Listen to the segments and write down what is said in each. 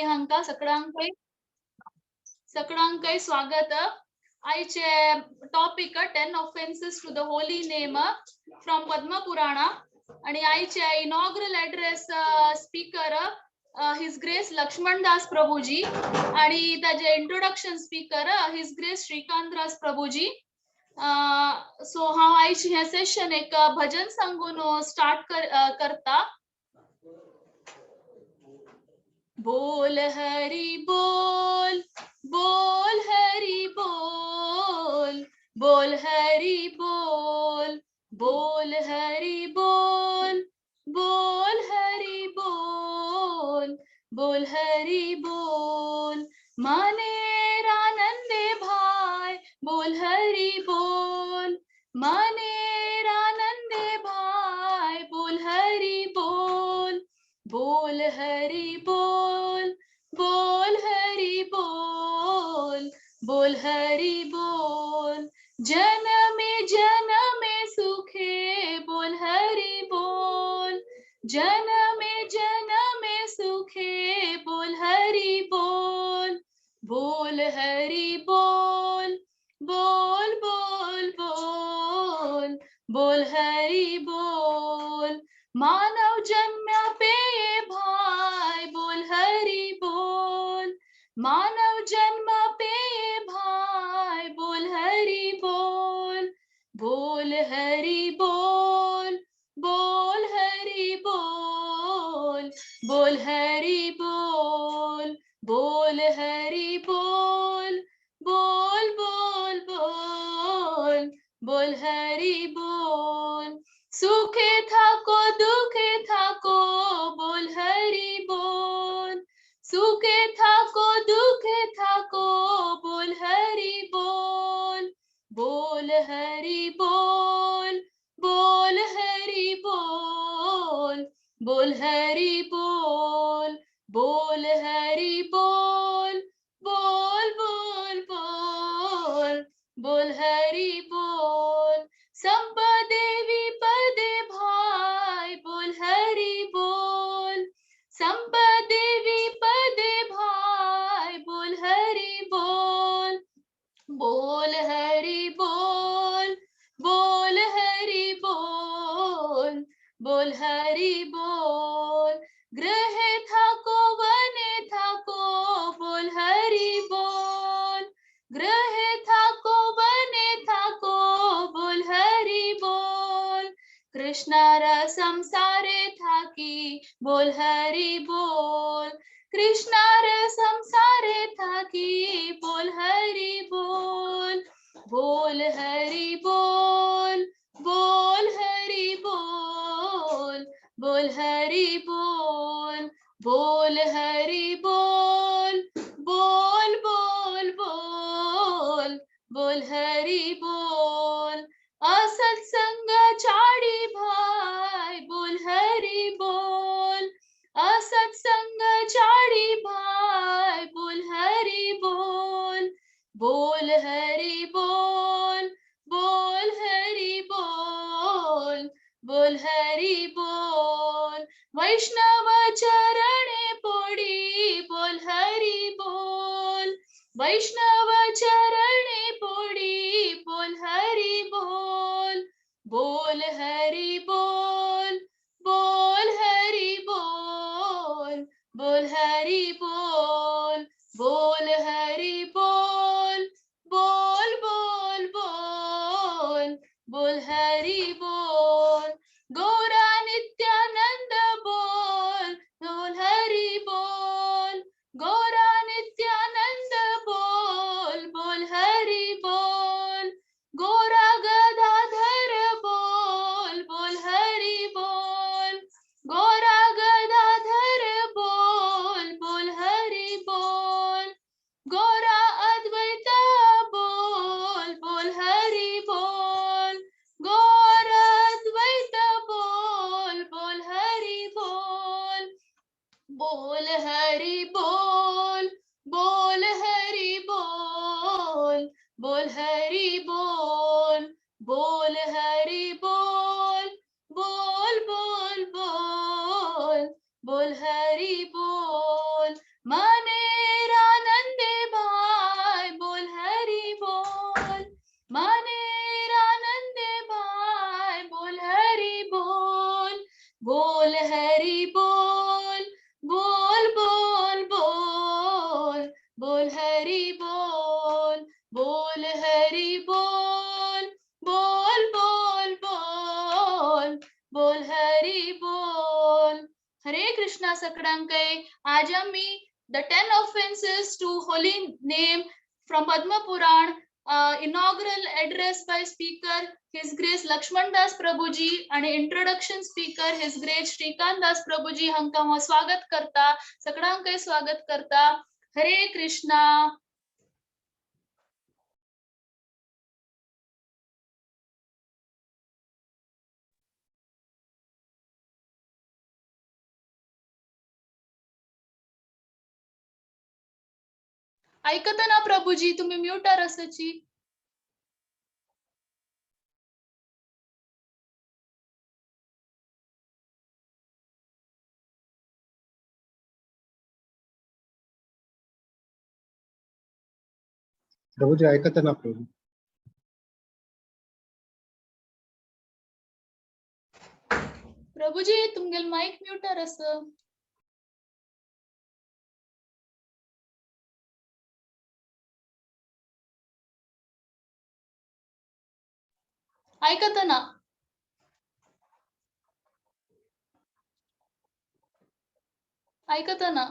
हांकां सगळ्यांकय सगळ्यांकय स्वागत. आयचे topic 10 offences to the holy name from Padma Purana आणि आयचे inaugural address speaker his grace Laxman Das Prabhuji आणि ताजे introduction speaker his grace Shrikant Das Prabhuji. So हांव आयची हें सेशन एक भजन सांगून स्टार्ट करता. बोल हरी बोल, बोल हरी बोल, बोल हरी बोल, बोल हरी बोल, बोल हरी बोल, बोल हरी बोल, मनेर आनंदे भाई बोल हरी बोल, मनेर आनंदे भाई बोल हरी बोल, बोल हरी बोल, बोल हरी बोल, बोल हरी बोल, जनमे जनमे सुखे बोल हरी बोल, जनमे जनमे सुखे बोल हरी बोल, बोल हरी बोल, बोल बोल बोल, बोल हरी बोल, मानव जन्म पे भाई बोल हरी बोल, मानव जन्म पे भाई बोल हरी बोल, बोल हरी बोल, बोल हरी बोल, बोल हरी बोल, बोल हरी बोल, बोल बोल बोल, बोल हरी बोल, सुखे थाको दुखे थाको बोल हरी बोल, सुखे थाको दुखे थाको बोल हरी बोल, बोल हरी बोल, बोल हरी बोल, बोल हरी बोल, बोल हरी बोल, बोल बोल बोल, बोल हरी बोल, संप देवी पदे भाई बोल हरी बोल, संप देवी पदे भाई बोल हरी बोल, बोल हरी बोल, बोल हरी बोल, बोल हरी बोल, गृहे थाको वने थाको बोल हरी बोल, गृहे थाको वने थाको बोल हरी बोल, कृष्णार संसारे थाकी बोल हरी बोल, कृष्णार संसारे थाकी बोल हरी बोल, बोल हरी बोल, बोल हरी बोल, बोल हरी बोल, बोल हरी बोल, बोल बोल बोल, बोल हरी बोल, असत्संग चाडी भाई बोल हरी बोल, असत्संग चाडी भाई बोल हरी बोल, बोल हरी बोल, बोल हरी बोल, बोल हरी बोल, वैष्णव चरणे पोडी बोल हरी बोल, वैष्णव चरणे पोडी बोल हरी बोल, बोल हरी बोल, बोल हरी बोल, बोल हरी बोल, बोल हरी बोल, बोल बोल बोल, बोल हरी बोल, गौरा नित्यानंद बोल, बोल हरी बोल, गौरा नित्यानंद बोल, बोल हरी बोल, गौरा गदाधर बोल, बोल हरी बोल, गौरा गदाधर बोल, बोल हरी बोल, गौरा अद्वैत बोल, बोल हरी बोल, गौरा अद्वैत बोल, बोल हरी बोल, बोल हरी बोल, बोल हरी बोल, बोल हरी बोल, बोल हरी बोल, बोल बोल बोल, बोल हरी बोल, मनेर आनंदे भाय बोल हरी बोल, मनेर आनंदे भाय बोल हरी बोल, बोल हरी बोल, बोल बोल बोल, बोल हरी बोल, बोल हरी बोल, बोल बोल बोल, बोल हरी बोल. हरे कृष्णा सकडांकय. आज आम्ही the 10 offences to holy name from Padma Puran, inaugural address by speaker His Grace Lakshman Das Prabhuji आणि introduction speaker His Grace Shrikant Das Prabhuji हांकां हांव स्वागत करता, सगळ्यांकय स्वागत करता. हरे कृष्णा. ऐकता ना प्रभूजी, तुम्ही म्यूटार आसाची. प्रभूजी ऐकत ना प्रभू. प्रभूजी तुमगेल माईक म्यूटार आसा. ऐकत ना? ऐकत ना?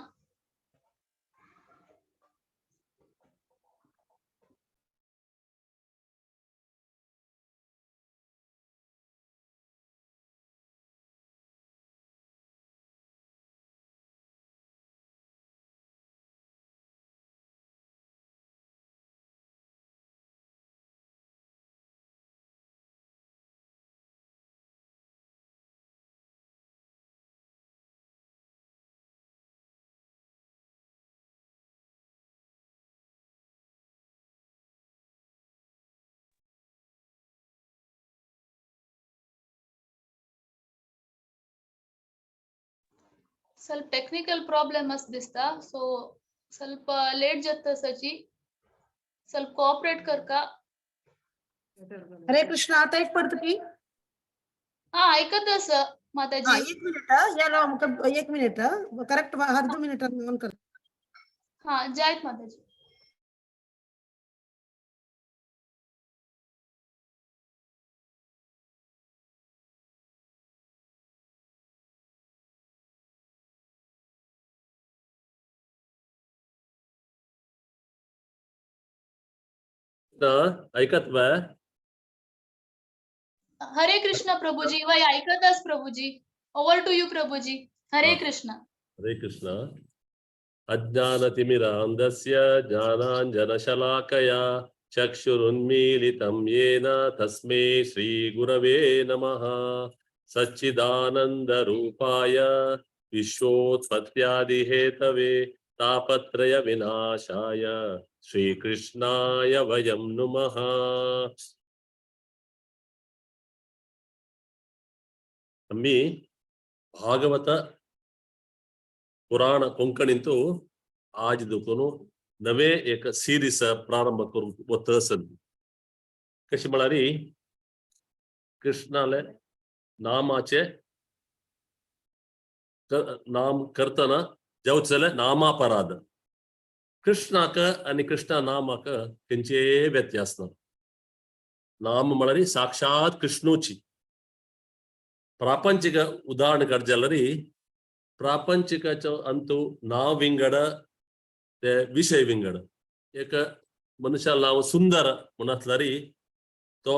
ಸ್ವಲ್ಪ ಟೆಕ್ನಿಕಲ್ ಪ್ರಾಬ್ಲಮ್ ಅಸ್ दिसता, सो ಸ್ವಲ್ಪ लेट जाता सची, ಸ್ವಲ್ಪ कोऑपरेट करका. हरे कृष्ण. आता एक पडतं की हा ऐकत अस हा माताजी. एक मिनिट हा. या लावा एक मिनिट करेक्ट अर्ध मिनिट ऑन कर. हा जायत माताजी. ऐकत बा? हरे कृष्ण प्रभूजी. वय ऐकतच Prabhuji. Over to you Prabhuji. Hare Krishna. Hare Krishna. अज्ञानतिमिरान्धस्य ज्ञानाञ्जनशलाकया चक्षुरुन्मीलितं येन तस्मै श्रीगुरवे नमः. सच्चिदानन्दरूपाय विश्वोत्पत्त्यादिहेतवे तापत्रय विनाशाय श्रीकृष्णाय वयं नुमः. आम्ही भागवत पुराण कोंकणींतु आज दुखून नवे एक सिरीज प्रारंभ करूंक वता आसत. कशी म्हळ्यार कृष्णाले नामाचे नाम करतना जावचले नामापराध. कृष्णाक आनी कृष्णा नामाक खंयचेय व्यत्यास ना. नाम म्हळ्यार साक्षात कृष्णूची. ಪ್ರಾಪಂಚಿಕ ಉದಾಹರಣೆ ಕಡ್ಜಲ್ಲರಿ ಪ್ರಾಪಂಚಿಕ ಅಂತೂ ನಾವ್ ವಿಂಗಡ ते विषय विंगड. एक मनुष्या नाव सुंदर म्हणतल्यारी तो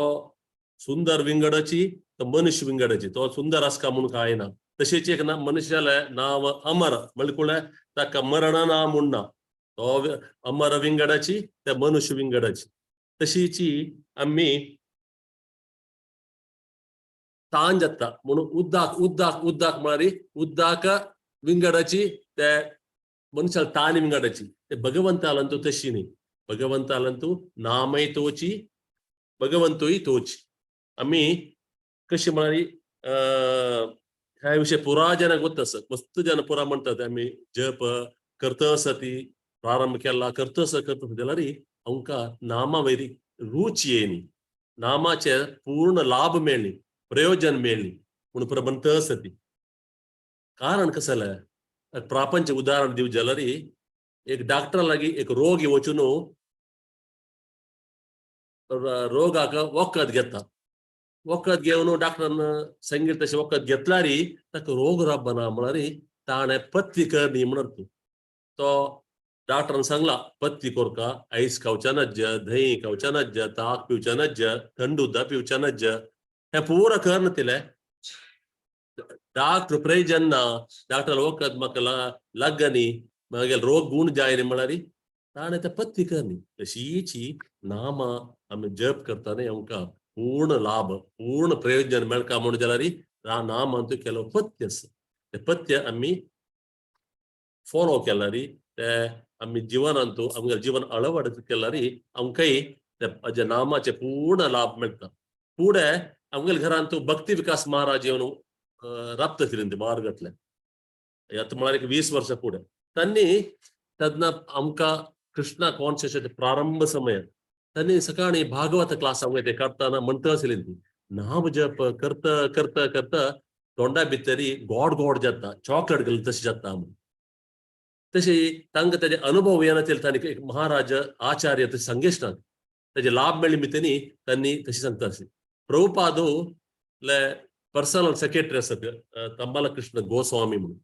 सुंदर विंगडाची तो मनुष्य विंगडाची, तो सुंदर आसका म्हणून काय ना. तशेंच एक ना मनुष्याले नाव अमर म्हणल्यार ताका मरण ना म्हूण ना, तो अमर विंगडाची ते मनुष्य विंगडाची. तशीची आमी तान जाता म्हणून उद्दाक उद्दाक उद्दाक म्हळ्यार उद्दाक विंगडाची ते मनुष्याला तान विंगडाची. ते भगवंतालंतू तशी न्ही. भगवंतालंतू नामय तोची भगवंतूय तोची. आमी कशी म्हळ्यार ह्या विशय पुरा जनांक वता आसा. मस्त जन पुरा म्हणटात आमी जप करता ती प्रारंभ केला करतस करता जाल्यार आमकां नामा वयरी रुची येयनी, नामाचे पूर्ण लाभ मेळ्ळी, प्रयोजन मेळ्ळी पूण प्रबंध ती. कारण कसलें? प्रापंच उदाहरण दिवं जाल्यार एक डॉक्टर लागीं एक रोगी वचून रोगाक वखद घेता, वखद घेवन डॉक्टरान सांगितलें तशें वखद घेतल्यार ताका रोग राबना म्हळ्यार ताणें पथ्य करणी म्हणत. तो डॉक्टरान सांगला पथ्य कोरका, आयस खावच्या नज्ज, दही खावच्या नज्ज, ताक पिवच्या नज्ज, थंड उदक पिवच्या नज्ज, हें पुरा कर तिलें. डॉक्टर प्रयोजन ना, डॉक्टर वखद म्हाका लागनी, मागीर रोग गुण जायनी म्हळ्यार ताणें तें पथ्य करणी. तशीच नामा आमी जप करतना आमकां पूर्ण लाभ पूर्ण प्रयोजन मेळका म्हणून जाल्यार नामांतू केलो पथ्य आसा, ते पथ्य आमी फॉलो केल्यार ते आमी जिवनांतू आमगे जीवन अळवड केल्यार आमकांय ते नामाचे पूर्ण लाभ मेळटा. फुडें आमगेल्या घरांतू भक्ती विकास महाराज येवन राबता आशिल्ले मार्गांतले, आतां म्हळ्यार एक 20 वर्सां फुडें तांणी तेन्ना आमकां कृष्णा कॉन्शियसाचे प्रारंभ समय तांणी सकाळी भागवत क्लास आमकां ते करतना म्हणटा आशिल्ली ती नाम जप करता करता करता तोंडा भितरी गोड गोड जाता, चॉकलेट घालून तशें जाता म्हूण. तशें तांकां ताजे अनुभव येना तांणी एक महाराज आचार्य तशें सांगेच ना, ताजे लाभ मेळ्ळे मितनी तांणी तशें सांगता आसली. प्रभुपादू ले पर्सनल सेक्रेटरी आसत तंबाला कृष्ण गोस्वामी म्हणून,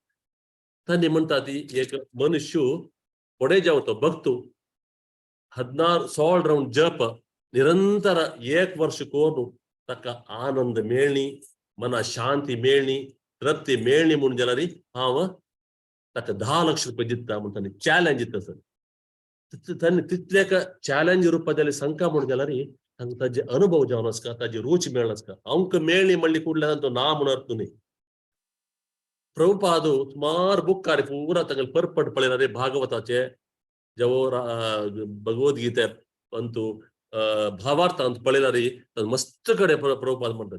तांणी म्हणटा ती एक मनुष्य फुडें जावं तो भक्तू 16 राउंड जप निरंतर 1 वर्ष कोरून ताका आनंद मेळणी, मना शांती मेळणी, तृप्ती मेळणी म्हणून जाल्यार हांव ताका 10 लक्ष रुपये दिता म्हूण तांणी चॅलेंज दिता सर. तांणी तितले चॅलेंज रुपा जाल्यार सांगका म्हणून जाल्यार तांकां ताजे अनुभव जावन आसता, ताजी रूच मेळना आसता. आमकां मेळ्ळी म्हणली कुडल्या तो ना म्हणून अर्थ न्ही. प्रभुपादू सुमार बुकार पुरा तांकां परपट पळयला रे भागवताचे जवो भगवद्गीते अंतू भावार्थांत पळयला रे मस्त कडे प्रभुपाद म्हणटा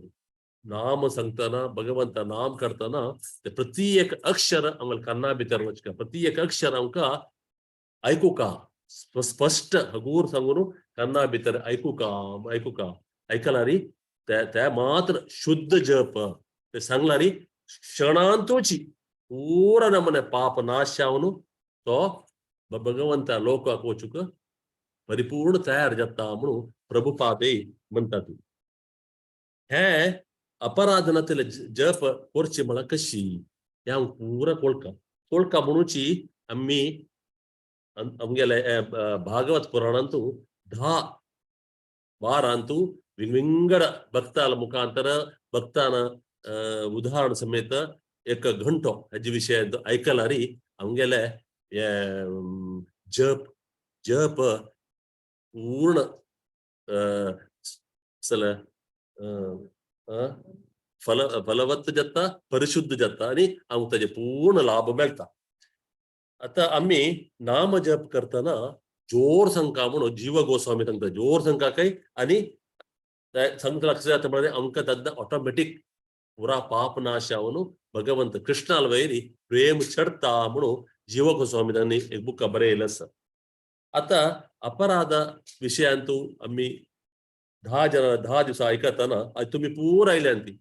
नाम सांगतना भगवंत नाम करतना ते प्रति एक अक्षर आमकां काना भितर वचका, प्रति एक अक्षर आमकां आयकुका स्पश्ट हगूर सांगून काना भितर आयकुका आयकुका आयकला रे ते मात्र शुद्ध जप ते सांगला रे क्षणांतोची पूरा नमने पाप नाश जावन तो भगवंता लोकाक वचूंक परिपूर्ण तयार जाता म्हणून प्रभुपादे म्हणटात. हे अपराधनातले जप करचे म्हळ्यार कशी हें हांव पुरा कोळका कोळका म्हणूची आमी आमगेले भागवत पुराणांतू 10 वारांतू विंगड भक्ताల मुखांतर भक्ताನ उदाहरण समेत 1 घंटो हेजे विशय आयकलारी आमगेले जप जप पूर्ण फल फलवत्त जाता, परिशुद्ध जाता आनी आमकां ताजे पूर्ण लाभ मेळटा. आतां आमी नाम जप करतना जोर सांगका म्हणून जीव गोस्वामी सांगता, जोर सांगका काय आनी सांगता कशें जाता म्हळ्यार आमकां तेन्ना ऑटोमॅटीक पुरा पाप नाश जावन भगवंत कृष्णाल वयरी प्रेम चडता म्हणून जीव गोस्वामी तांणी एक बुका बरयलें आसा. आतां अपराध विशयांतू आमी 10 जण 10 दिवसां आयकतना तुमी पुरा आयल्यान ती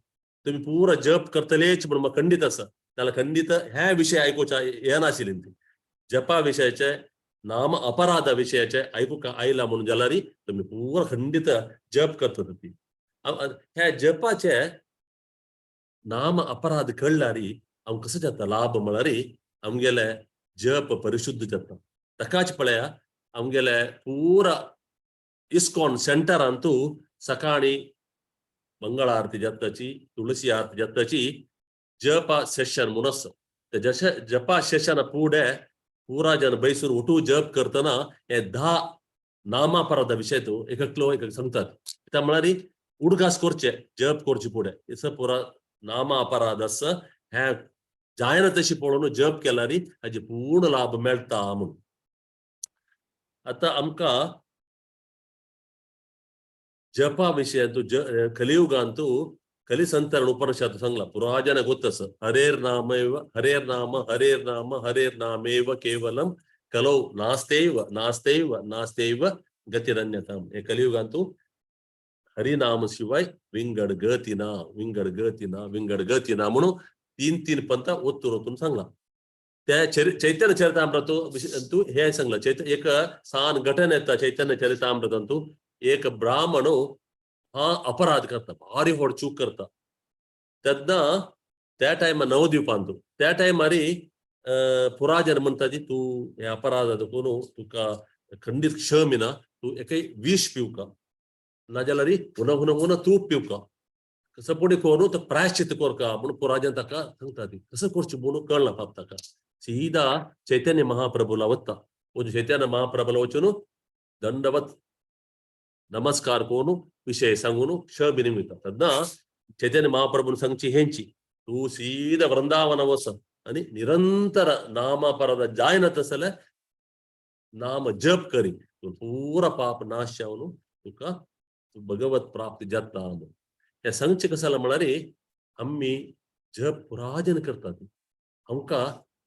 तुमी पुरा जप करतलेच म्हणून म्हाका खंडीत आसा. जाल्यार खंडीत हे विशय आयकुच्या येनाशिल्ली ती जपा विशयाचे नाम अपराधा विशयाचे आयकूंक आयला म्हणून जाल्यार तुमी पुरा खंडीत जप करतात ती. ह्या जपाचे नाम अपराध कळ्ळ्यार आमकां कसो जाता लाभ म्हळ्यार आमगेले जप परिशुद्ध जाता. ताकाच पळया आमगेले पुरा इस्कॉन सेंटरांतू सकाळी मंगळ आरती जाताची, तुळशी आरती जाताची, जपा सेशन म्हणून आसा. ते जशे जपा सेशन फुडें पुरा जन बैसून उठू जप करतना हे 10 नामापराधा विशय तो एकलो एक सांगतात. त्या म्हळ्यार उडगास करचे जप करचे फुडें हें पुरा नामा अपराध आसा हे जायना तशी पळोवन जप केल्यार हाजे पूर्ण लाभ मेळटा म्हणून. आतां आमकां जपा विशयांतू कलियुगांतू कलिसंतरण उपनिषद सांगला पुराजन गोत्तस हरेर नामेव हरेर नाम हरेर नाम हरेर नामेव केवलम कलौ नास्तेव नास्तेव नास्तेव गतिरन्यताम. हे कलियुगांतू हरिनाम शिवाय विंगड गती ना, विंगड गती ना, विंगड गती ना म्हणून तीन तीन पंथा ओतून ओतून सांगला. त्या चैतन्य चरितामृत तू हे सांगला. एक सान घटन येता चैतन्य चरितामृतांतू एक ब्राह्मण हा अपराध करता, भारी व्हड चूक करता. तेन्ना त्या टायमार नवद्वीपांतू त्या टायमारी पुराजन म्हणटा ती तूं हे अपराध करून तुका खंडीत क्षम ना, तूं एकय विष पिवका नाजाल्यार हुना हुना हुना तूप पिवका, कसं पुढे करून तो प्रायश्चित करका म्हणून पुराजन ताका सांगता. ती कसं करचें म्हणून कळना पाप ताका. सीधा चैतन्य महाप्रभूला वता, वचून चैतन्य महाप्रभूला वचून दंडवत नमस्कार करून विषय सांगून क्षम निमित्त. तेन्ना चैतन्य महाप्रभून सांगची हेंची तूं सीधा वृंदावन वच आनी निरंतर नामापराध जायना तसले नाम जप करी तूं पुरा पाप नाश जावन तुका भगवत प्राप्ती जाता. हे सांगचें कशें जालां म्हळ्यार आमी जप पुराजन करतात, आमकां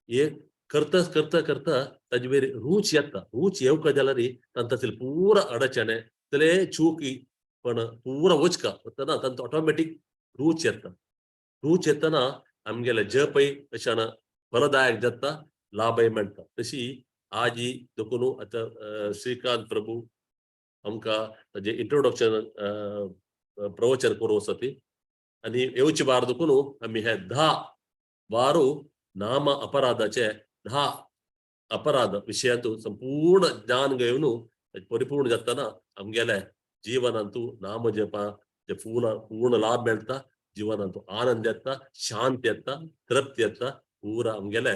एक करता करता करता ताजे वयर रूच येता. रूच येवका जाल्यार तांकां पुरा अडचणे तले चूकी पण पुरा वचका वतना तांकां ऑटोमॅटीक रूच येता. रूच येतना आमगेले जपय अशान फलदायक जाता, लाभय मेळटा. तशी आजी देखून आतां श्रीकांत प्रभू आमकां ताजें इंट्रोडक्शन प्रवचन करूं आसा ती आनी येवचे बार देखून आमी हे 10 वारू नाम अपराधाचे 10 अपराध विशयांतू संपूर्ण ज्ञान घेवन परिपूर्ण जातना आमगेले जीवनांतू नाम जपा पूर्ण पूर्ण लाभ मेळटा, जीवनांतू आनंद येता, शांती येता, तृप्ती येता, पुरा आमगेले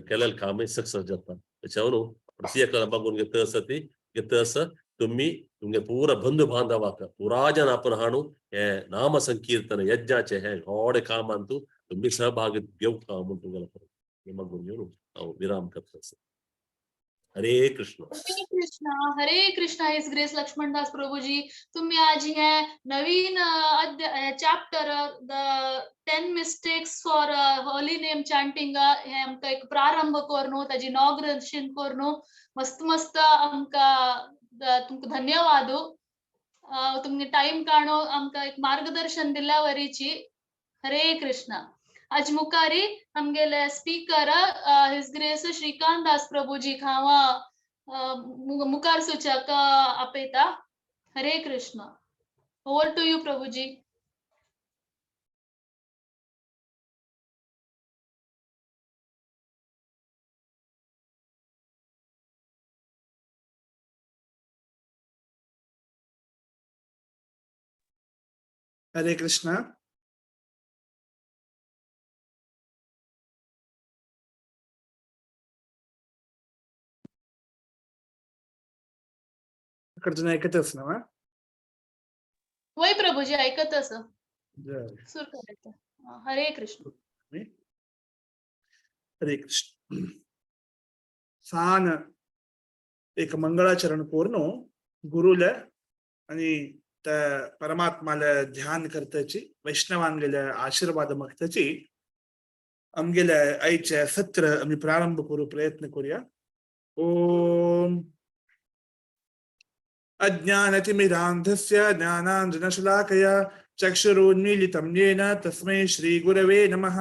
केलेले कामय सक्सेस जाता. त्याच्यावरून प्रत्येकाला बघून घेत आसा ती घेत आसा तुम्ही तुमगे पुरा बंधू बांधवाक पुराजन आपण हाणू हे नाम संकीर्तन यज्ञाचे हे व्हड कामांतू तुम्ही सहभाग घेवका म्हणून तुमगेले मागून घेवन हांव विराम करता. हरे कृष्ण. हरे कृष्ण हरे Krishna. His grace Laxmandas Prabhuji, तुम्ही आज हे नवीन chapter the 10 mistakes for holy name chanting हे आमकां एक प्रारंभ करून ताजी इनॉग्रेशन करून मस्त मस्त आमकां तुमकां धन्यवाद. तुमगे टायम काडून आमकां एक मार्गदर्शन दिल्या वरीची. हरे कृष्ण. आज मुखारी आमगेले speaker his grace Shrikant Das Prabhuji हांव मुखार सूचक आपयता. Hare Krishna. Over to you Prabhuji. Hare Krishna. कडचं ऐकतच ना? वय प्रभूजी ऐकतच. सुरू करायचं. हरे कृष्ण. हरे कृष्ण. सान एक मंगळाचरण पूर्ण गुरुला आणि त्या परमात्माला ध्यान करताची वैष्णवांगेल्या आशीर्वाद मागताची आमगेल्या आईच्या सत्र आम्ही प्रारंभ करू प्रयत्न करूया. ओम अज्ञानतिमिरान्धस्य ज्ञानाञ्जनशलाकया चक्षुरुन्मीलितं येन तस्मै श्रीगुरवे नमः.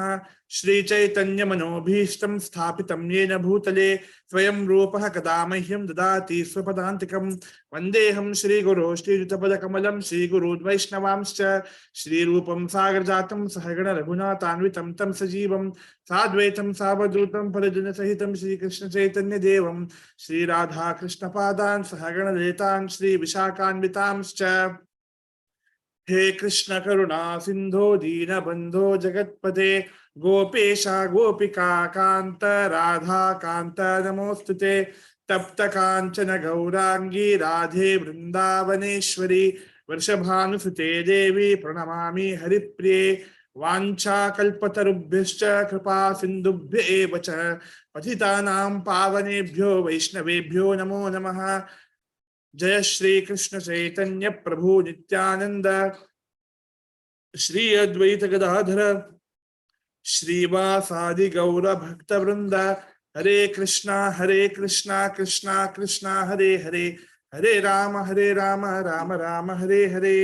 श्रीचैतन्यमनोभीष्टं स्थापितं येन भूतले स्वयं रूपः कदा मह्यं ददाति स्वपदान्तिकं. वन्देऽहं श्रीगुरो श्रीयुतपदकमलं श्रीगुरून् वैष्णवांश्च. श्रीरूपं सागरजातं सहगण रघुनाथान्वितं तं सजीवं साद्वैतं सावधूतं परिजनसहितं श्रीकृष्णचैतन्यदेवं श्रीराधाकृष्णपादान् सहगणललितान् श्रीविशाखान्वितांश्च. हे कृष्ण करुणा सिंधो दीनबंधो जगत्पते गोपेशा गोपिका कांत राधा कांत नमोस्तुते. तप्त कांचन गौरांगी राधे वृंदावनेश्वरी वृषभानुसुते देवी प्रणमामि हरिप्रिये. वाञ्छा कल्पतरुभ्यश्च कृपा सिन्धुभ्य एव च पतितानां पावनेभ्यो वैष्णवेभ्यो नमो नमः. जय श्री कृष्ण चैतन्य प्रभु नित्यानंद. श्री अद्वैत गदाधर श्रीवासादि गौर भक्त वृंद। हरे कृष्णा हरे कृष्णा कृष्णा कृष्णा हरे हरे, हरे राम हरे राम राम राम हरे हरे।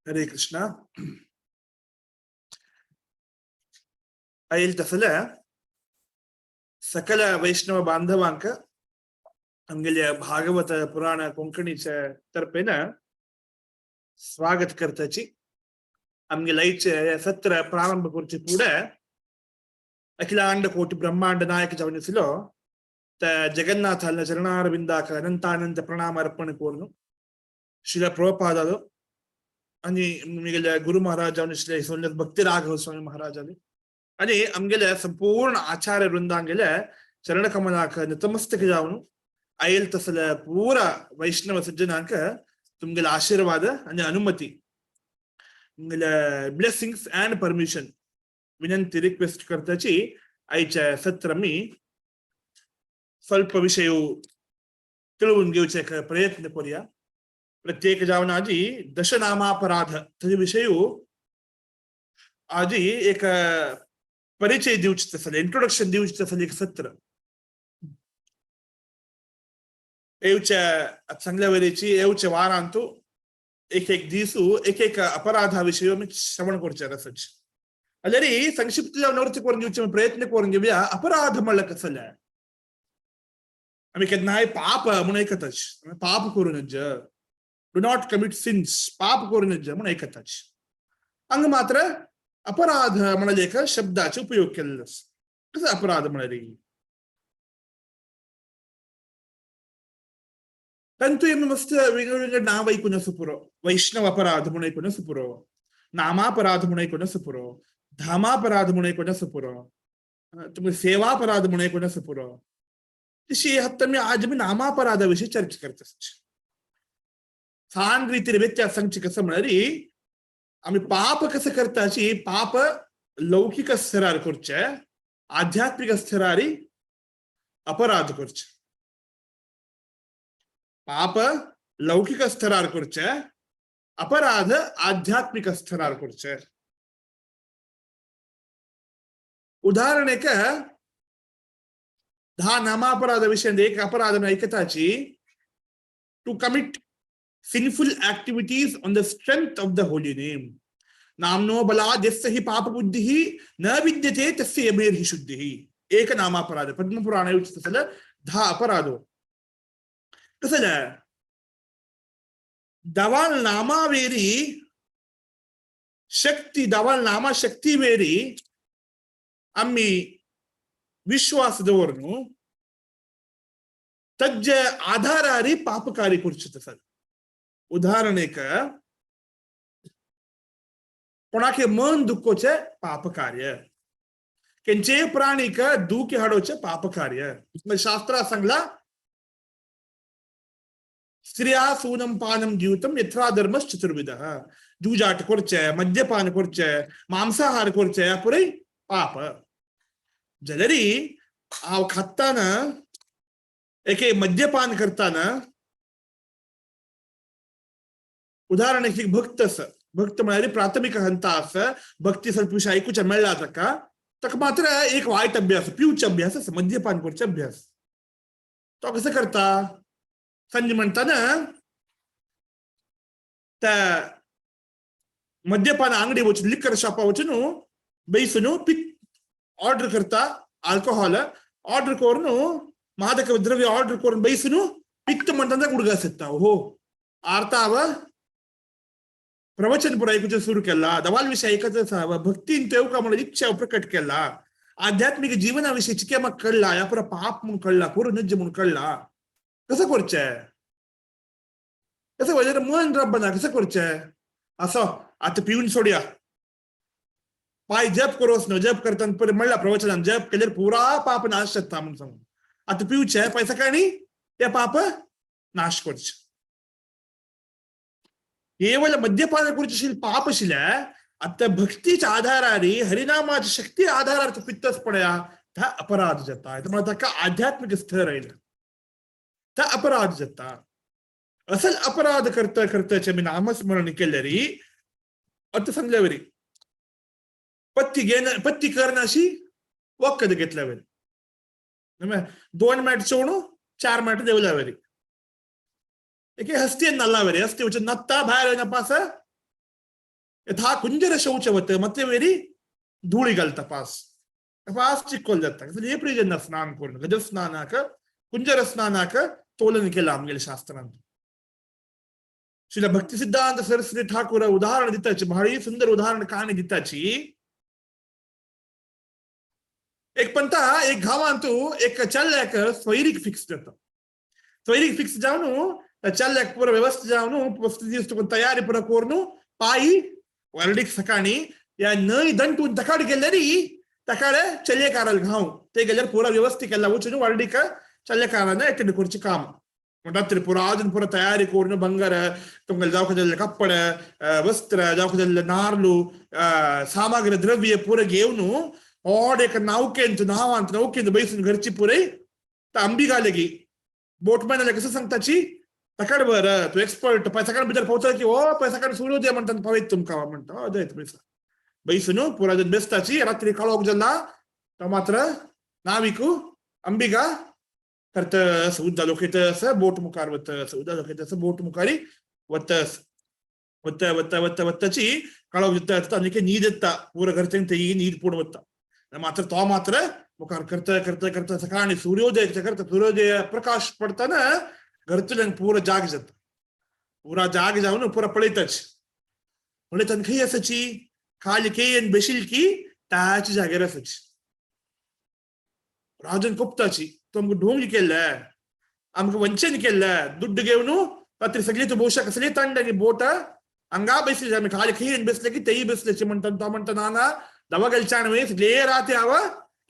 हरे कृष्ण। आयल तसले सकल वैष्णव बांधवांक आमगेल्या भागवत पुराण कोंकणीच्या तर्फेन स्वागत करताची। आमगेल्या आयचे सत्र प्रारंभ करचे फुडें अखिलांड कोटी ब्रह्मांड नायक जावन आशिल्लो त्या जगन्नाथाल्या चरणारविंदाक अनंतानंत प्रणाम अर्पण करून श्रील प्रभुपादालो आणि आमगेल्या गुरु महाराज जावन आशिल्ले सोन्य भक्ती राघव स्वामी महाराजाले आणि आमगेल्या संपूर्ण आचार्य वृंदांगेल्या चरणकमलाक नतमस्तक जावन आयल तसले पूरा वैष्णव सज्जनांक तुमगेले आशीर्वाद आणि अनुमती तुमगेले ब्लेसिंग्स अँड परमिशन विनंती रिक्वेस्ट करताची आयच्या सत्र मी ಸ್ವಲ್ಪ विषय तिळवून घेवचे एक प्रयत्न करूया। प्रत्येक जावन आजी दशनामापराध ताजे विषय आजी एक परिचय दिवचे तसले इंट्रोडक्शन दिवचे तसले एक सत्र येवच्या चांगल्या वेळेची येवच्या वारांतू एक एक दिसू एक एक अपराधा विषय आमी श्रवण करचे आसाच। जाल्यार संक्षिप्त जावन करून घेवचे प्रयत्न करून घेवया। अपराध म्हणल्यार कसले आमी केन्नाय पाप म्हूण आयकताच, पाप करूं नज, do not commit since, पाप करूं नज म्हूण आयकताच। हांगा मात्र अपराध म्हळ्यार एक शब्दाचो उपयोग केल्लो आसा। कसो अपराध म्हळ्यार तांतूय आमी मस्त वेगळे वेगळे नांव आयकून आसा पुरो। वैष्णव अपराध म्हूण आयकून आसा पुरो, नामापराध म्हूण आयकून आसा पुरो, धामापराध म्हूण आयकून आसा पुरो, तुमकां सेवापराध म्हूण आयकून आसा पुरो। तशी आतां आमी आज आमी नामापराधा विशीं चर्चा करता। सान रितीन व्यत्यास सांगचे कसो म्हळ्यार आमी पाप कसं करताची, पाप लौकिक स्तरार करचे, आध्यात्मिक स्तरार अपराध करचे। पाप लौकिक स्तरार करचे, अपराध आध्यात्मिक स्तरार करचे। उदाहरणेक 10 नामापराध विषय एक अपराध ऐकताची to commit sinful activities on the strength of the holy name. नामनो बलाद्यस्य हि पापबुद्धिः न विद्यते तस्य यमेर्हि शुद्धिः। एक नामापराध पद्मपुराणे उच्चते तसले 10 अपराधो कसले दवाल नामावेरी शक्ती, दवाल नामा शक्तीवेरी आम्ही विश्वास दवरून तज्ज आधारारी पापकारी करचे तसले। उदाहरणेक कोणाके मन दुखोचे पाप कार्य, केंचे प्राणीक दुखी हाडोचे पाप कार्य। शास्त्रा सांगला स्त्रिया सूनम पानम जीवितम यथ्रा धर्मस चतुर्विध। जुजाट करचे, मद्यपान करचे, मांसाहार करचे पुरै पाप। जाल्यार हांव खाताना एके मद्यपान करताना उदाहरण एक भक्त आसा, भक्त म्हळ्यार प्राथमिक हंता आसा, भक्ती ಸ್ವಲ್ಪ विशय आयकुचे मेळ्ळा ताका, ताका मात्र एक वायट अभ्यास, पिवचे अभ्यास आसा, मद्यपान करचे अभ्यास। तो कसो करता सांजे म्हणटाना त्या मद्यपान आंगडी वचून लिकर शॉपा वचून बेसून पिक ऑर्डर करता, आल्कोहॉल ऑर्डर करून मादक द्रव्य ऑर्डर करून बेसून पित्त म्हणटाना उडगास येता। हो आर्ताव प्रवचन पुरा ऐकूचे सुरू केला, दवाल विषय ऐकत असावा, भक्तीन तेवका म्हणून इच्छा प्रकट केला, आध्यात्मिक जीवनाविषयी चिके मग कळला, या पुरा पाप म्हणून कळला, पुरो नज्ज म्हणून कळला। कसं करचे कसं वजेर मन रब्बना कसं करचे असो आता पिऊन सोडया, पाय जप करोस न जप करताना परे म्हणला प्रवचनान जप केल्यार पुरा पाप नाश जाता म्हणून सांगून आता पिवचे पैसा काय न्ही ते पाप नाश करचे। केवल मद्यपान करचे पाप आशिल्ले आता भक्तीच्या आधारारी हरिनामाच्या शक्ती आधारार तूं पित्तच पळया त्या अपराध जाता. म्हळ्यार ताका आध्यात्मिक स्तर आयलें, त्या अपराध जाता. असल अपराध करता करताचे आमी नामस्मरण केल्यारी आतां सांगल्या वरी पत्ती घेन पत्ती करनाशी वखद घेतल्या वरी, 2 मॅट चोणू 4 मॅट देवल्या वरी, एके हस्ती नल्ला वरी, हस्ती वचून नत्ता भायर येना पास यथा कुंजर शौच वत ಮತ್ತೆ वेरी धुळी घालता पास पास चिक्कोल जाता. हे प्रयोजन स्नान करून गज स्नानाक कुंजर स्नानाक तोलन केला आमगेले शास्त्रांत. श्रील भक्ती सिद्धांत सरस्वती ठाकूर उदाहरण दिताची, भारी सुंदर उदाहरण काणी दिताची. एक पंता एक गांवांतू एक चल्ल्याक स्वैरीक फिक्स जाता. स्वैरीक फिक्स जावन चल्ल्याक पुरो व्यवस्थित जावन वस्तू तुका तयारी पुरो करून पायी वर्डीक सकाळी या न्हंय दंटून तकाड गेल्यारी तकाडे चल्येकाराल घाव ते गेल्यार पुरा व्यवस्थित केला वचून वर्डीक चल्येकारान अटेंड करचें काम. रात्री पुरा आजून पुरा तयारी करून ಬಂಗಾರ तुमकां जावका जाल्ले कपडे वस्त्र जावका जाल्ले नार्लू सामग्री द्रव्य पुरा घेवन ऑड एक नौकेंत नावांत नौकेंत बैसून घरची पुरे अंबिगालगी बोटमॅनाला कसं सांगताची तकाड बरं तू एक्सपर्ट पैसा भितर पावता की ओ पैसा काड सूर्योदय म्हणतात पावयत तुमकां म्हणटा अदयत पैसा बैसून पुरा बेसताची. रात्री काळोख जाला तो मात्र नाविकू अंबिगा करत उद्दा लोक असं बोट मुखार वत, उद्दा लोक असं बोट मुखारी वत वत वत वत वत्ताची काळोख जाता आनी न्हीद येता पुरा घरच्यांक तेई न्हीद पूर्ण वता. मात्र तो मात्र मुखार करता करता करता सकाळी सूर्योदय करता सूर्योदय प्रकाश पडताना घरतल्यान पुरा जाग जाता. पुरा जाग जावन पुरा पळयताच पळयताना खंय आसाची खाली केयन बेशील की ताच्या जाग्यार आसाची. राजन कोपताची तो आमकां ढोंग केल्ले आमकां वंचन केल्ले दुड्ड घेवन रात्री सगळी तूं भोवशा कसली तांड आनी बोट हांगा बेसली आमी खाली खंय बेसले की तेय बेसलेची म्हणटा. तो म्हणटा ना ना दवा गेलच्यान न्हय सगळे राती हांव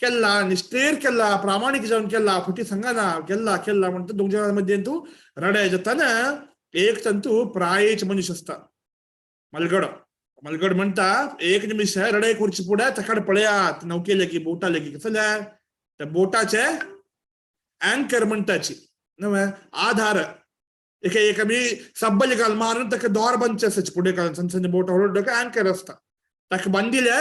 केल्ला निश्ठेर केल्ला प्रामाणीक जावन केल्ला फटी सांगना केल्ला केल्ला म्हणटा. दोन जणां मध्ये तूं रडाय जाताना एक तंतू प्रायेच मनीस आसता मलगड मलगड म्हणटा एक निमिश रडाय करची फुडें ताका पळयात नौके लेगी बोटा लेगी कसं जाल्यार त्या बोटाचे अँकर म्हणटाची नव्हे आधार एक एक आमी सब्बल घाल मारून ताका दोर बांदचे आसाची फुडें घालून सन्न सन्न बोट व्हडलो अँकर आसता ताका बांदिले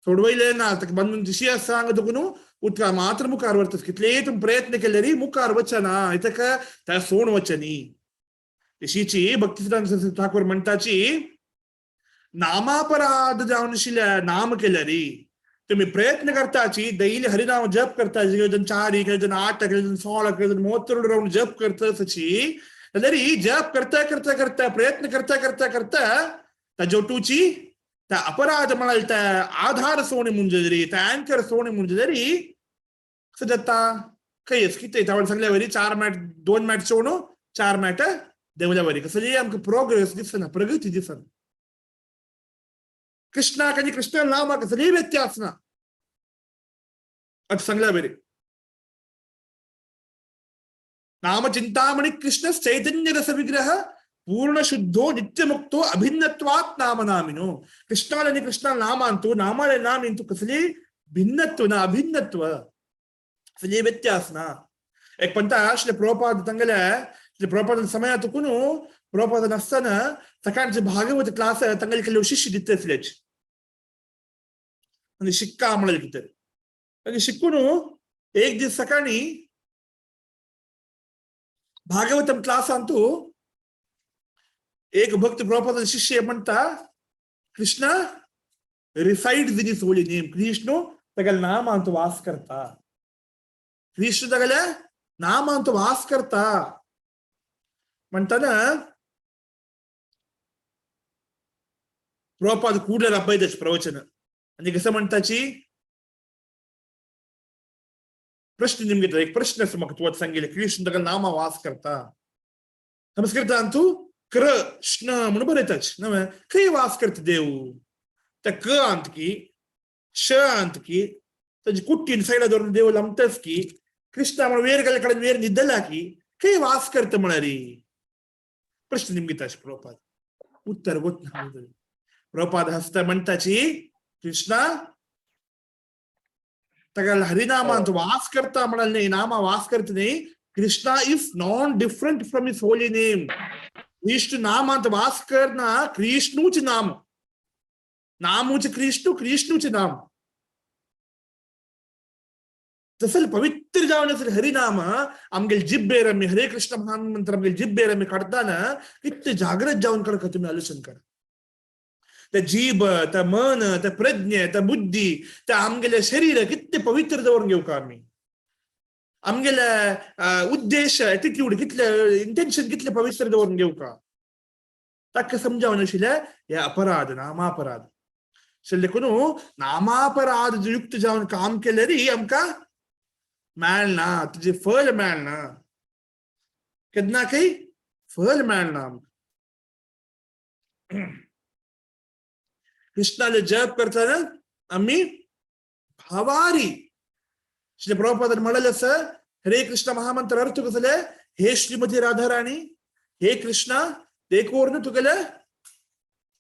सोडवयले ना ताका बांदून जशी आसा हांगा तुका न्हू उदका मात्र मुखार व्हरता कितलेय तुमी प्रयत्न केले री मुखार वचना ताका त्या सोण वचनी. तशीची भक्ती सिद्धांत ठाकूर म्हणटाची नामापराध जावन आशिल्ल्या नाम केल्या री तुम्ही प्रयत्न करताची दैली हरिनाम जप करताची केलं 4 केलं 8 केलं 16 केलं 32 राऊंड जप करताची जाल्यार जप करता करता करता प्रयत्न करता करता करता त्या जोटूची त्या अपराध म्हणाल त्या आधार सोणे म्हणजे जरी त्या अँकर सोणे म्हणजे जरी कसं जाता खंयच कितें तावळ सांगल्या वरी 4 मॅट 2 मॅट सोणू 4 मॅट देवल्या वरी कसं जरी आमकां प्रोग्रेस दिसना प्रगती दिसना. कृष्णाक आनी कृष्ण नामाक कसलीय व्यत्यास ना आता सांगल्या वरी. नाम चिंतामणि कृष्ण चैतन्य रस विग्रह पूर्ण शुद्धो नित्यमुक्तो अभिन्नत्वात् नाम नामिनो. कृष्णाल आणि कृष्णा नामांतु नामाले नाम इंतु कसली भिन्नत्व ना अभिन्नत्व कसली व्यत्यास ना. एक पंता श्री प्रभुपाद तंगले श्री प्रभुपाद समय तुकून प्रभुपाद नसताना सकाळचे भागवत क्लास तंगले ಕೆಲವು ಶಿಷ್ಯ दित्ते आणि शिक्का म्हणाले किती आणि शिकून एक दिवस सकाळी भागवतम क्लास अंतू एक भक्त प्रभुपाद शिष्य म्हणता Krishna resides in his holy name. Krishna तगल नाम अंत वास करता कृष्ण तगल नाम अंत वास करता म्हणताना प्रभुपाद कूडले रब्बायतच प्रवचन आणि कसं म्हणताची प्रश्न निमगे एक प्रश्न असं म्हाका तुवें सांगिल्लें कृष्ण तगल नामा वास करता संस्कृतांतू कृष्ण म्हणून बरयताच नव्हे खंय वास करता देव त्या क अंत की श अंत की ताजी कुट्टीन सायडा धरून देव लांबताच की कृष्ण म्हणून वेर गेल्या कडेन वेर न्हिदला की खंय वास करता म्हळ्यार प्रश्न निमगिताच प्रभुपाद उत्तर गोत ना. प्रभुपाद हसता म्हणताची कृष्णा ताका हरिनामांत वास करता म्हणाल न्ही, नामा वास करता न्ही. Krishna is non different from his holy name. Krishna नामांत वास करना, कृष्णूच नाम, नामूच कृष्ण, कृष्णूच नाम. तसल पवित्र जावन आसले हरिनाम आमगेले जिब्बेर आमी हरे कृष्ण महामंत्र आमगेले जिब्बेर आमी काडताना कितले जागृत जावन काडका तुमी आलोचन करा. ते जीब, ते मन, ते प्रज्ञ, ते बुद्धी, ते आमगेले शरीर कितले पवित्र दवरून घेवका आमी. आमगेले उद्देश, एटिट्यूड कितले, इंटेन्शन कितले पवित्र दवरून घेवका. ताका समजावन आशिल्लें हे अपराध, नामापराध. देखून नामापराध युक्त जावन काम केलें री आमकां मेळना, तुजें फल मेळना, केन्ना खंय फल मेळना आमकां. कृष्णाले जप करतना आमी भावारी. श्री प्रभुपादान म्हणलें आसा हरे कृष्ण महामंत्र अर्थ कसले, हे श्रीमती राधाराणी, हे कृष्णा, देखोर तुगेले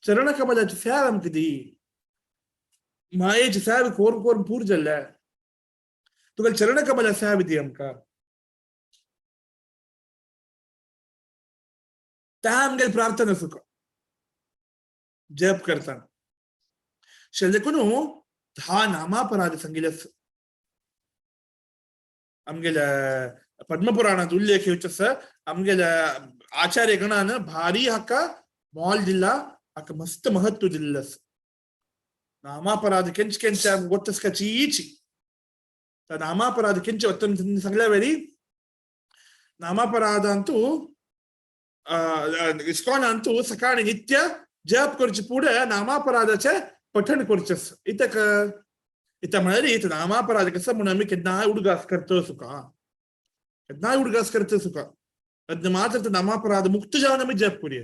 चरण कमलाची सेवा आमकां दी. मायेची सेवा कोर कोर पूर जाल्ल्या, तुगेले चरण कमला सेवा दी आमकां. त्या आमगेले प्रार्थना सुख जप करताना. देखून धा नामापराध सांगिल्ले आमगेल्या पद्मपुराणांत उल्लेख येवचो आसा. आमगेल्या आचार्य गणान भारी हाका मोल दिला, हाका मस्त महत्व दिल्लें आसा. नामापराध केंच केंच गोत्तस्का चीची नामापराध केंच वत्तन सांगल्या वेळी नामापराधांतू इस्कॉनांतू सकाळी नित्य जप करचे पुढे नामापराधाचे पठण करचे. इतक इथं म्हळ्यार इथं नामापराध कसं म्हणून आमी केन्नाय उडगास करतो सुका, केन्नाय उडगास करतो सुका. तेन्ना मात्र नामापराध मुक्त जावन आमी जप करूया.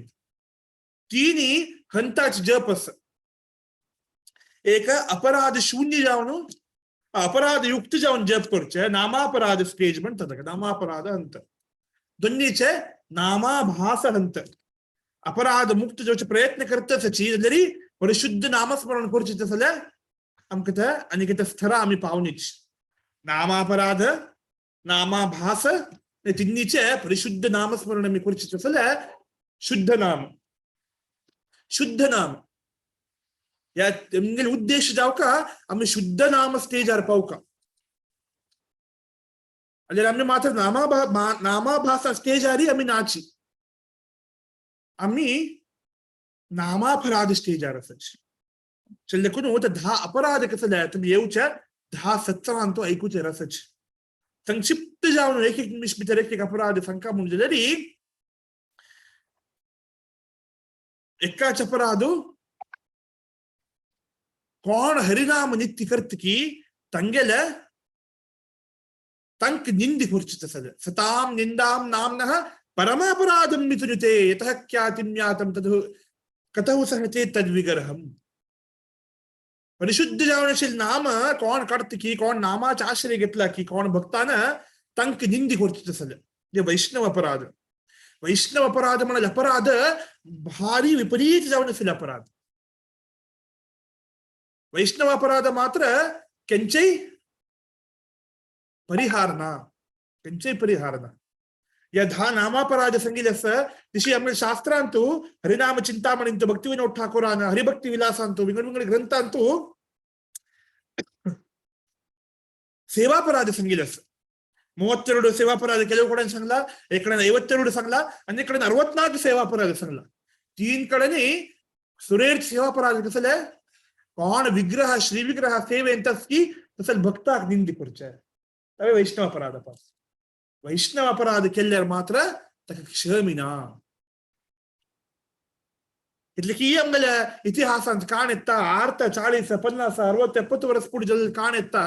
तिनी हंताचे जप आसा. एक अपराध शून्य जावन अपराध युक्त जावन जप करचे, नामापराध स्टेज म्हणतात ताका, नामापराध हंत. दोन्हीचे नामाभास हंत. अपराध मुक्त जावचे प्रयत्न करता जाल्यार परिशुद्ध नामस्मरण करचें जाल्यार आमकां ते आनी कितें स्थरा आमी पावनीच. नामापराध, नामाभास तिन्नीचे परिशुद्ध नामस्मरण आमी करचें जाल्यार शुद्ध नाम, शुद्ध नाम ह्या आमगेले उद्देश जावका आमी शुद्ध नाम स्टेजार पावका. जाल्यार आमी मात्र नामाभासा स्टेजारी आमी नाची, आमी नामापराध स्टेजार आसाची. देखून धा अपराध कसले तुमी येवचे धा सत्रांत तो ऐकूचे रसच संक्षिप्त जावन एक एक निमिष भितर एक एक अपराध सांगका म्हूण जाल्यार एकाच अपराध कोण हरिनाम नित्य करत की तंगेले तंक निंदी करचे तसले सताम निंदाम नामनः परमापराधम मिथुनुते यतः ख्यातिं यातं तद् कतहु सहते तद्विग्रहम्. परिशुद्ध जावनशील नाम कोण काडत की कोण नामाचे आश्रय घेतला की कोण भक्तान तंक निंदी करचे तसले हे वैष्णव अपराध. वैष्णव अपराध म्हणाल अपराध भारी विपरीत जावन आशिल्ले अपराध. वैष्णव अपराध मात्र केंचेय परिहार ना, केंचेय परिहार ना. या धा नामापराध सांगिल्ले आसा तशी आमगे शास्त्रांतू हरिनाम चिंतामणींतू भक्ती विनोद ठाकूरान हरिभक्ती विलासांतू विंगड विंगड ग्रंथांतू सेवापराध सांगिल्ले आसा. 32 सेवापराध ಕೆಲವು ಕಡೆ सांगला, एक कडेन 52 सांगला आनी एक कडेन 64 सेवापराध सांगला. तीन कडेन सुरेर सेवापराध कसले कोण विग्रह श्री विग्रह सेवेंत की तसल भक्ताक निंदी करचे तवे वैष्णव अपराध. वैष्णव अपराध केल्यार मात्र ताका क्षमिना. इतले की आमगेल्या इतिहासांत काण येता 40 40 50 60 70 वर्स पुढे जल काण येता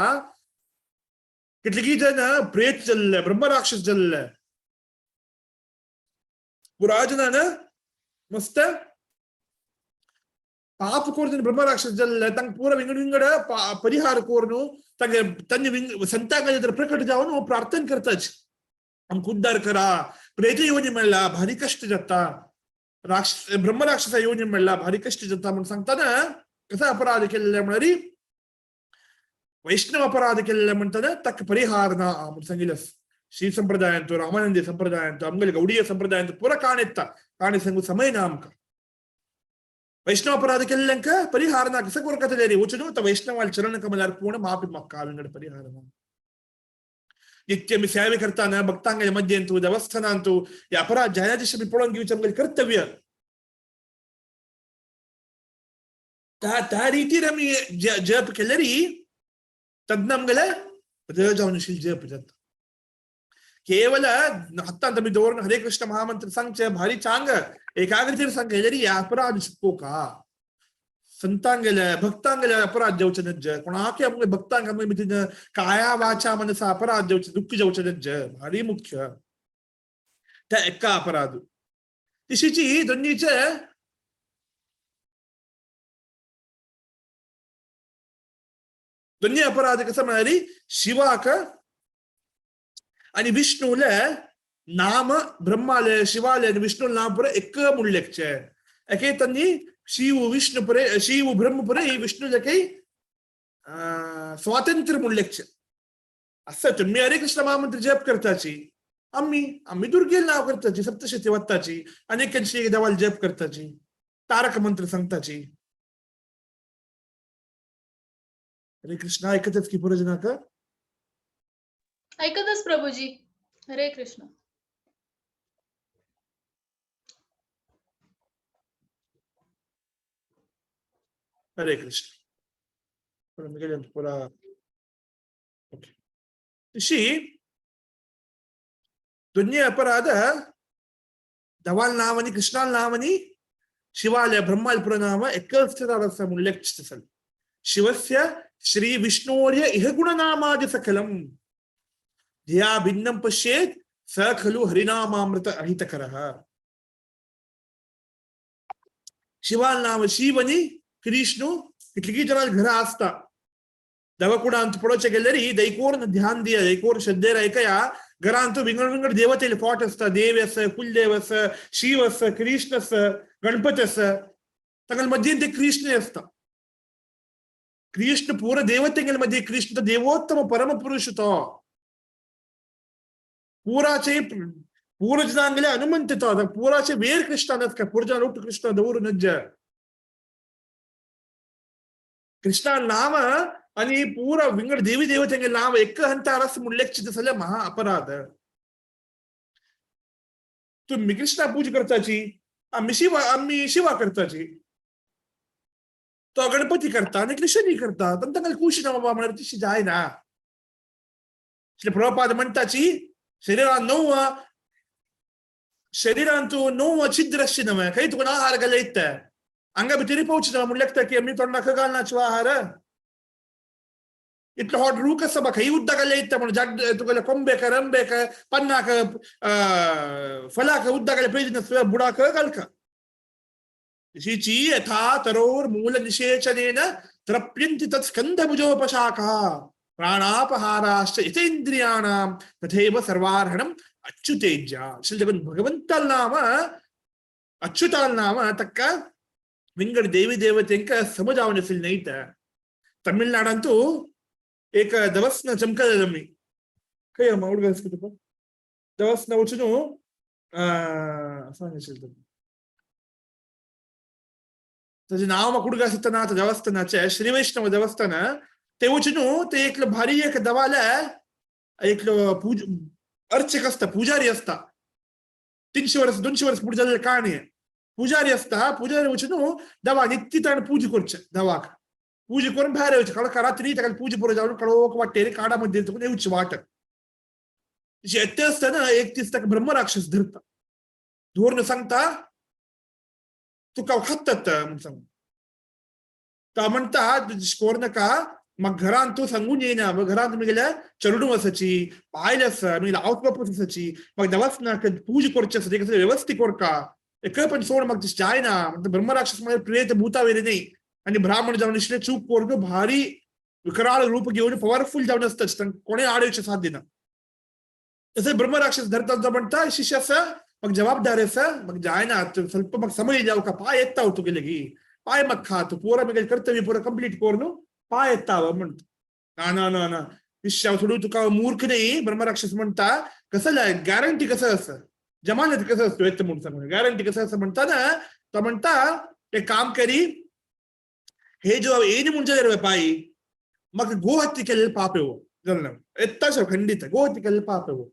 कितले जन प्रेत जल्ले, ब्रह्मराक्षस जल्ले, पुराजनान मस्त पाप कोर्न ब्रह्मराक्षस जल्ले तांकां पुरा विंगड विंगड परिहार कोर्नु तांगे तांचे संतांक प्रकट जावन प्रार्थना करताच आमकां उद्धार करा, प्रेत योनी मेळ्ळा भारी कश्ट जाता, राक्षस ब्रह्मराक्षसा योनी मेळ्ळा भारी कश्ट जाता म्हूण सांगतना कसो अपराध केल्ले म्हळ्यार वैष्णव अपराध केलेले म्हणटात ताका परिहार ना म्हूण सांगिल्लें. श्री संप्रदाय अंतु, रामानंदी संप्रदाय अंतु, आमगेले गौडीय संप्रदाय अंतु पुरा काण येता, काणी सांगू समय ना आमकां. वैष्णव अपराध केल्ल्यांक परिहार ना कसं कोरकतले रे वचून तर वैष्णवाल चरण कमलार पूर्ण माफी मागका विंगड परिहार ना. नित्य मी सेवे करताना भक्तांगेले मध्यंतु देवस्थानांतु हे अपराध जायना मी पळोवन घेवचें आमगेलें कर्तव्य. त्या त्या रितीर आमी जप केले री तज्ञ आमगेले जावन जप जाता. केवल हातांत आमी दवरून हरे कृष्ण महामंत्र सांगचे भारी चांग एकाग्रतेर सांगले री अपराध शिकोका संतांगेले भक्तांगेले अपराध जावचे नज्ज कोणाके आमगे भक्तांक आमगे मितीन काया वाचा मनसा अपराध जावचे दुःख जावचे नज्ज भारी मुख्य त्या एका अपराध. तिशीची दोन्हीचे दोन्ही अपराध कसं म्हणाली शिवाक आणि विष्णूले नाम ब्रह्माले शिवाले आणि विष्णू नाम पुरे एक मुल्लेकचे एके त्यांनी शिव विष्णू पुरे शिव ब्रह्म पुरे विष्णूले काही स्वातंत्र्य मुल्लेकचे. असं तुम्ही हरे कृष्ण महामंत्र जप करताची, आम्ही आम्ही दुर्गेल नाव करताची, सप्तशती वत्ताची, अनेकांशी देवाला जप करताची, तारक मंत्र सांगताची. हरे कृष्ण ऐकतच की पुरजनाक ऐकतच प्रभूजी. हरे कृष्ण. हरे कृष्ण. पुरा ओके. तशी दोन्ही अपराध धवाल नाव आणि कृष्णाल नाव आणि शिवालय ब्रह्माल पुर नाव एकच उल्लेख. शिवस्य श्री विष्णोर्य इह गुणनामादि सकलम धिया भिन्नं पश्येत स खलु हरिनामामृत अहितकरः. शिवाल नाव शिव आणि कृष्णू कितली जणां घरा असता दवाकुडांत पळोवचें गेल्यार दैकोर ध्यान दिया दैकोर श्रद्धेर ऐकया घरांत विंगड विंगड देवतेले फोट आसता, देव आसा, कुलदेव आसा, शिव आसा, कृष्ण आसा, गणपती आसा, तांगेले मध्यें ते कृष्ण आसता. कृष्ण पूरा देवतेंगेले मध्ये कृष्ण देवोत्तम परम पुरुष तो पुराचे पूर्वजनांगेले हनुमंत तो पुराचे वेर कृष्ण आसता, पूर्वजन ಒಟ್ಟು ಕೃಷ್ಣ ದೌರು ನಜ್ಜ कृष्ण नाम आणि पूरा विंगड देवी देवतेंगे नाव एक हंतार मुल्लेक्षित सगळं महा अपराध. तुम्ही कृष्णा पूजा करताची, आम्ही शिवा करताची, तो गणपती करता आणि कृष्णी करता, पण तांकां खुशी ना बाबा म्हळ्यार तशी जायना. श्री प्रभुपाद म्हणटाची शरीरान नव शरीरांतु नव छिद्र नव्हे काही तुका आहार घालयत येता हांगा भितरी पावची ना म्हणल्यार की आमी तोंडाक घालनाचो आहार इतलो हॉट रूक आसा बा खंय उदक घालयत येता म्हणून जाग तुगेले कोंबेक रंबेक पन्नाक फलाक उदक घालप पेज नासता बुडाक घालका. ऋषीची यथा तरोर मूल निषेचनेन तृप्यन्ति तत्स्कन्धभुजोपशाखा प्राणापहाराश्च यतेन्द्रियाणां तथैव सर्वार्हणम् अच्युतेज्या. भगवंताल नाम अच्युताल नाम तक्क विंगड देवी देवतेंक समजावन असेल नाही. तर तमिळनाडांतू एक दवस्न चमकदमी खंय हुडग तुका दवस्न वचून सांगशील ताजें नांव म्हाका उडगास येता ना देवस्थानाचें श्री वैष्णव देवस्थान ते वचून ते एकलो भारी एक देवाले एकलो पूज अर्चक आसता, पुजारी आसता. 300 वर्स 200 वर्स फुडें जाल्ले काणी पुजारी आसता. पुजारी वचून देवा नित्य ताणें पुजा करचें, देवाक पुजा करून भायर येवचें. कळका रात्री ताका पुजा पुरो जावन कळोक वाटेर काडा मध्यें तुका येवची वाट. येता आसतना एक दीस ताका ब्रह्मराक्षस धरता, धरून सांगता तुका खातात म्हूण सांगून. तो म्हणटा कोर नाका, मग घरान तूं सांगून येयना, मग घरान तुमी गेल्यार चेडूं आसाची, बायल आसा, मागीर आवय बापूय आसाची, मग देवाच ना पुजा करची आसा, तेका वेवस्थीत करका एक पण सोड म्हाका तशें जायना. म्हणटा ब्रह्मराक्षस म्हळ्यार प्रेत भूता वेरे न्ही आनी ब्राह्मण जावन आशिल्ले चूक करून भारी विकराळ रूप घेवन पॉवरफूल जावन आसता, कोणें आड येवचें साथ दिना. तशें ब्रह्मराक्षस धरता तो म्हणटा शिष्य आसा म्हाका जबाबदारी आसा, म्हाका जायना, ಸ್ವಲ್ಪ म्हाका समय जावका पांय येता हांव तुगेले गी पांय म्हाका खा, तूं पुरा म्हगेलें कर्तव्य पुरा कंप्लीट करून पांय येता हांव म्हणटा. ना ना ना ना शिष्य सोडू तुका मूर्ख नाही. ब्रह्मराक्षस म्हणता कसं गॅरंटी कसं असं जमानत कसं असतो येतं म्हणून सांगून गॅरंटी कसं असं म्हणता ना, तो म्हणता ते काम करी हे जो ಏನು ಮುಂಜಾನೆ ಪಾಯಿ मग गोहत्य केलेलं पाप येवो जाणलं येताच खंडित गोहत्य केलेलं पाप येवो.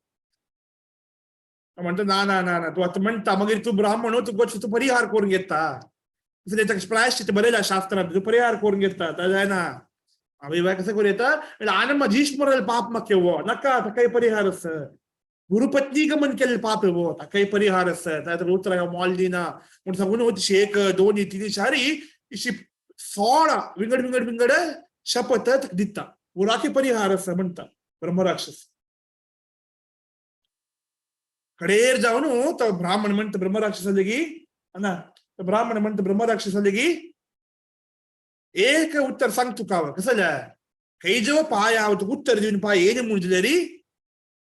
म्हणतो ना ना ना ना तू आता म्हणता मग तू ब्राह्मण हो, तू गोष्ट तू परिहार करून घेता त्याच्या प्रायश्चित बरेला शास्त्रात तू परिहार करून घेता तर ना आम्ही कसं करू येतं आनंद भीष्मरल पाप मग केवो नका काही परिहार असं गुरुपत्नी गमन केलेलं पाप येवो काही परिहार असं त्यात उत्तर मॉल दिना म्हणून सांगून होती एक दोन तीन चारी इशी 16 विंगड विंगड विंगड शपथ दिता पुराके परिहार असं म्हणता ब्रह्मराक्षस. कडेर जाऊन तो ब्राह्मण म्हणत ब्रह्मराक्षस की ना, ब्राह्मण म्हणत ब्रह्मराक्षस की एक उत्तर सांग तुका कसं काही जेव्हा पाय आहोत उत्तर देऊन पाय येणे म्हणजे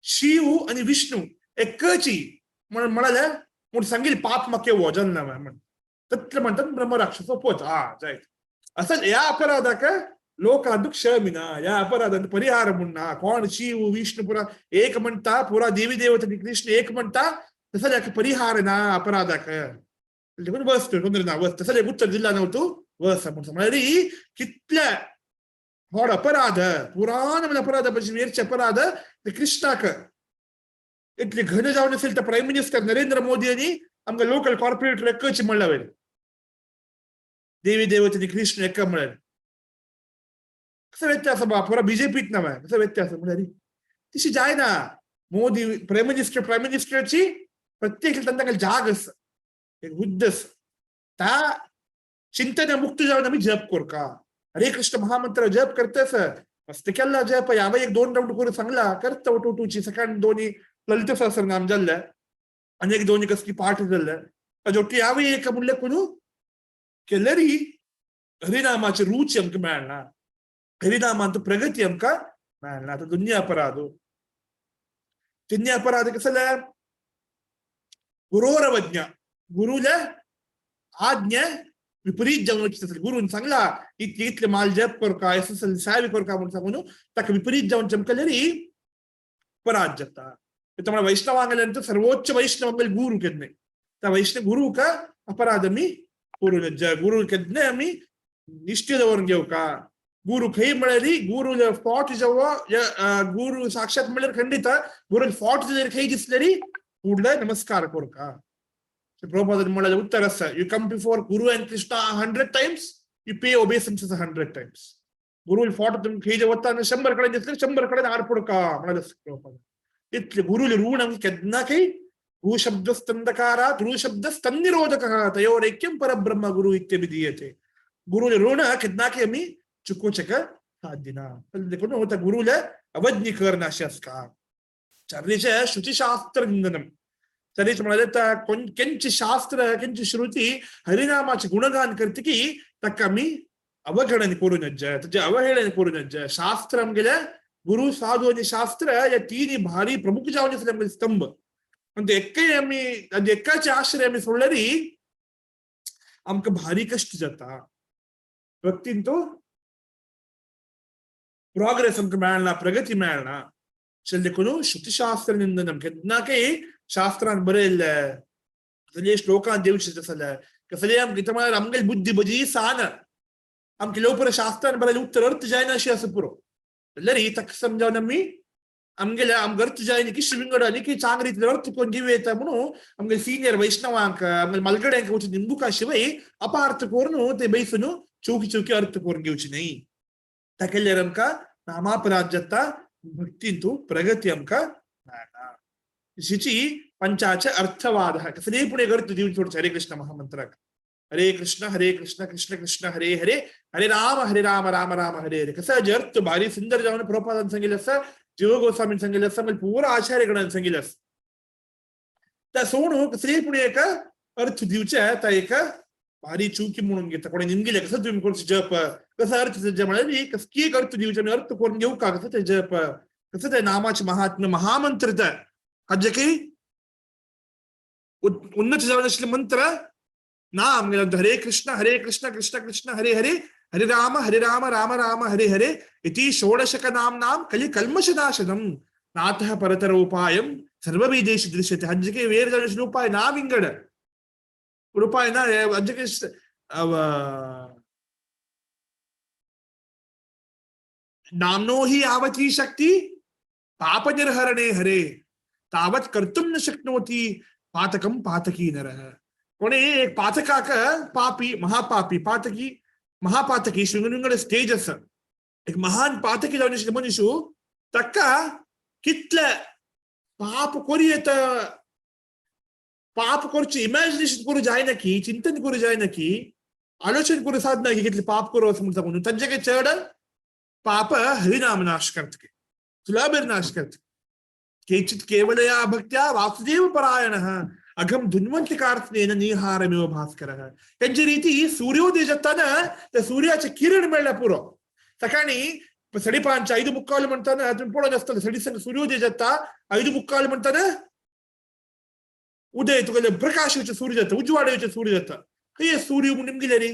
शिव आणि विष्णू एकची म्हणून म्हणाले म्हणून सांगेल पाप मके वजन ना म्हण तत्ल म्हणतात ब्रह्मराक्षस पोच हा जायत असं या अपराधाक लोकांतु क्षमिना या अपराधांत परिहार म्हणा कोण शिव विष्णू पुरा एक म्हणता पुरा देवी देवता कृष्ण एक म्हणता तसं याक परिहार ना अपराधाक बसतो ना बस तसं उत्तर दिला नव्हतो बस म्हणून म्हणाली कितल्या व्हड अपराध पुराण म्हणजे अपराध मेरचे अपराध ते कृष्णाक इतले घन जावन असेल तर प्राईम मिनिस्टर नरेंद्र मोदी यांनी आमकां लोकल कॉर्पोरेटर एकच म्हणला वयर देवी देवतेनी कृष्ण एक म्हळ्यार कसं व्यत्यास बा पुरा बीजेपीत ना कसं व्यत्यास म्हळ्यार तशी जायना. मोदी प्राईम मिनिस्टर प्राईम मिनिस्टरची प्रत्येक तांकां जाग आसा एक बुद्ध आसा त्या चिंतन मुक्त जावन आमी जप करका. हरे कृष्ण महामंत्र जप करतस मस्त केला जप यावं एक दोन राऊंड करून सांगला करता उठूची सकाळ दोन्ही ललित सहस्रनाम जाल्ले आणि एक दोन्ही कसली पाठ जाल्ले ताजे यावं एक म्हणल्यार कोणू केल्यारी हरिनामाची रुची आमकां मेळना, हरिनामांत प्रगती आमकां मेळना. आतां दोन्ही अपराध तिन्ही अपराध कसं जाल्यार गुरोरवज्ञा गुरुला आज्ञा विपरीत जावन वचता. गुरून सांगला इतले इतले माल जप करका असं सावी करका म्हणून सांगून ताका विपरीत जावन चमकल्यारी अपराध जाता. त्यामुळे वैष्णवांगल्यानंतर सर्वोच्च वैष्णव गुरु केन्नाय त्या वैष्णव गुरु का अपराध आमी करू नज्जा. गुरु केन्नाय आमी निश्ठे दवरून घेवका. गुरु खंय म्हळ्यार गुरु फोट जेव्हा गुरु साक्षात म्हळ्यार खंडित गुरु फोट जर खंय दिसल्यारी फुडले नमस्कार करका. प्रभुपाद म्हळ्यार उत्तर आसा you come before guru and Krishna 100 times you pay obeisances 100 times. गुरु फोट तुमी खंय जे वता 100 कडेन दिसले 100 कडेन आड पडका म्हळ्यार प्रभुपाद. इतले गुरुले ऋण आमकां केन्ना खंय भूशब्दस्तंदकारात् ऋशब्दस्तन्निरोधकः तयोरैक्यं परब्रह्म गुरु इत्यभिधीयते. गुरुले ऋण केन्ना खंय आमी चुकोवचें साध्य ना. देखून त्या गुरुले अवज्ञ करनाशें आसता. चार्लीचें श्रुतिशास्त्र निंदनम तरीच म्हळ्यार त्या केंची शास्त्र केंची श्रुती हरिनामाचे गुणगान करते की ताका आमी अवगणन करूं नज्ज, ताजें अवहेळन करूं नज्ज. शास्त्र आमगेले गुरु साधू आनी शास्त्र ह्या तिनी भारी प्रमुख जावन आसले आमगेले स्तंभ. आनी एकय आमी एकाचे आश्रय आमी सोडल्यार आमकां भारी कश्ट जाता. भक्तीन तो प्रोग्रेस आमकां मेळना, प्रगती मेळना. देखून श्रुतिशास्त्र निंदनम केन्ना काही शास्त्रान बरयल्लें कसले श्लोकान दिवचे तसले कसले आमकां म्हळ्यार आमगेली बुद्धी बरी सान आमकां लवकर शास्त्रान बरयल्लें उत्तर अर्थ जायना अशी आसा पुरो. जाल्यार ताका समजावन आमी आमगेले आमकां अर्थ जायना की विंगड आनी की चांग रितीन अर्थ करून दिवं येता म्हणून आमगेले सिनियर वैष्णवांक आमगेले मलगड्यांक वचून निंबुका शिवाय अपार्थ करून ते बैसून चौकी चौकी अर्थ करून घेवची न्ही. ताका केल्यार आमकां नामापराध जाता, भक्तींतु प्रगती आमकां मेळना. तशीची पंचाचे अर्थवाद कसलेय पूण एक अर्थ दिवन सोडचे हरे कृष्ण महामंत्राक. हरे कृष्ण हरे कृष्ण कृष्ण कृष्ण हरे हरे हरे राम हरे राम राम राम हरे हरे. कसं जे अर्थ भारी सुंदर जावन प्रभुपादान सांगिल्लें आसा, जीव गोस्वामीन सांगिल्लें आसा, मागीर पुरा आचार्यगणान सांगिल्लें आसा. त्या सोडून कसलेय पूण एक अर्थ दिवचे त्या एक भारी चुकी म्हणून घेता. कोणी निमगिले कसं तुम्ही करूचे जप कसं अर्थ जे म्हळ्यार कसली एक अर्थ दिवचे आमी अर्थ करून घेवका कसं ते जप कसं ते नामाचे महात्म्य महामंत्र ते हाजे काही उन्नत जावन आशिल्ले मंत्र ना आमगेले हरे कृष्ण हरे कृष्ण कृष्ण कृष्ण हरे हरे हरिराम हरिराम राम राम हरे हरे इति षोडशकनाम्नां कलि कल्मषनाशनं नाथः परतरोपायं सर्वबीजेषु दृश्यते. अंजके वेर जावन उपाय ना विंगड उपाय ना. अंजके नाम्नो हि यावती शक्ति पापनिर्हरणे हरे तावत् कर्तुं न शक्नोति पातकं पातकी नरः. कोणी एक पातकाक पापी महापापी पातकी महापातकी विंगड विंगड स्टेज आसा. एक महान पातकी जावन आशिल्ले मनीसू ताका कितले पाप करी येता, पाप करचे इमॅजिनेशन करूं जायना की, चिंतन करूं जायना की, आलोचन करूं साधना की कितले पाप करूं असं म्हणटा म्हणून तांचे काय चड पाप हरिनाम नाश करतके, सुलभेर नाश करतके. केचित् केवलया भक्त्या वासुदेव परायणः अघम धुन्वंत कार्त्स्नेन निहारमेव भास्करः. त्यांची रीती सूर्योदय जाताना त्या सूर्याचे किरण मेळ्ळ्या पुरो. सकाळी 5:30 5:45 म्हणताना तुम्ही पळोवन आसतले 5:30 सूर्योदय जाता, 5:45 म्हणताना उदय तुगेले प्रकाश येवचे सूर्य जाता, उजवाड येवचे सूर्य जाता. खंय सूर्य म्हणून गेले रे?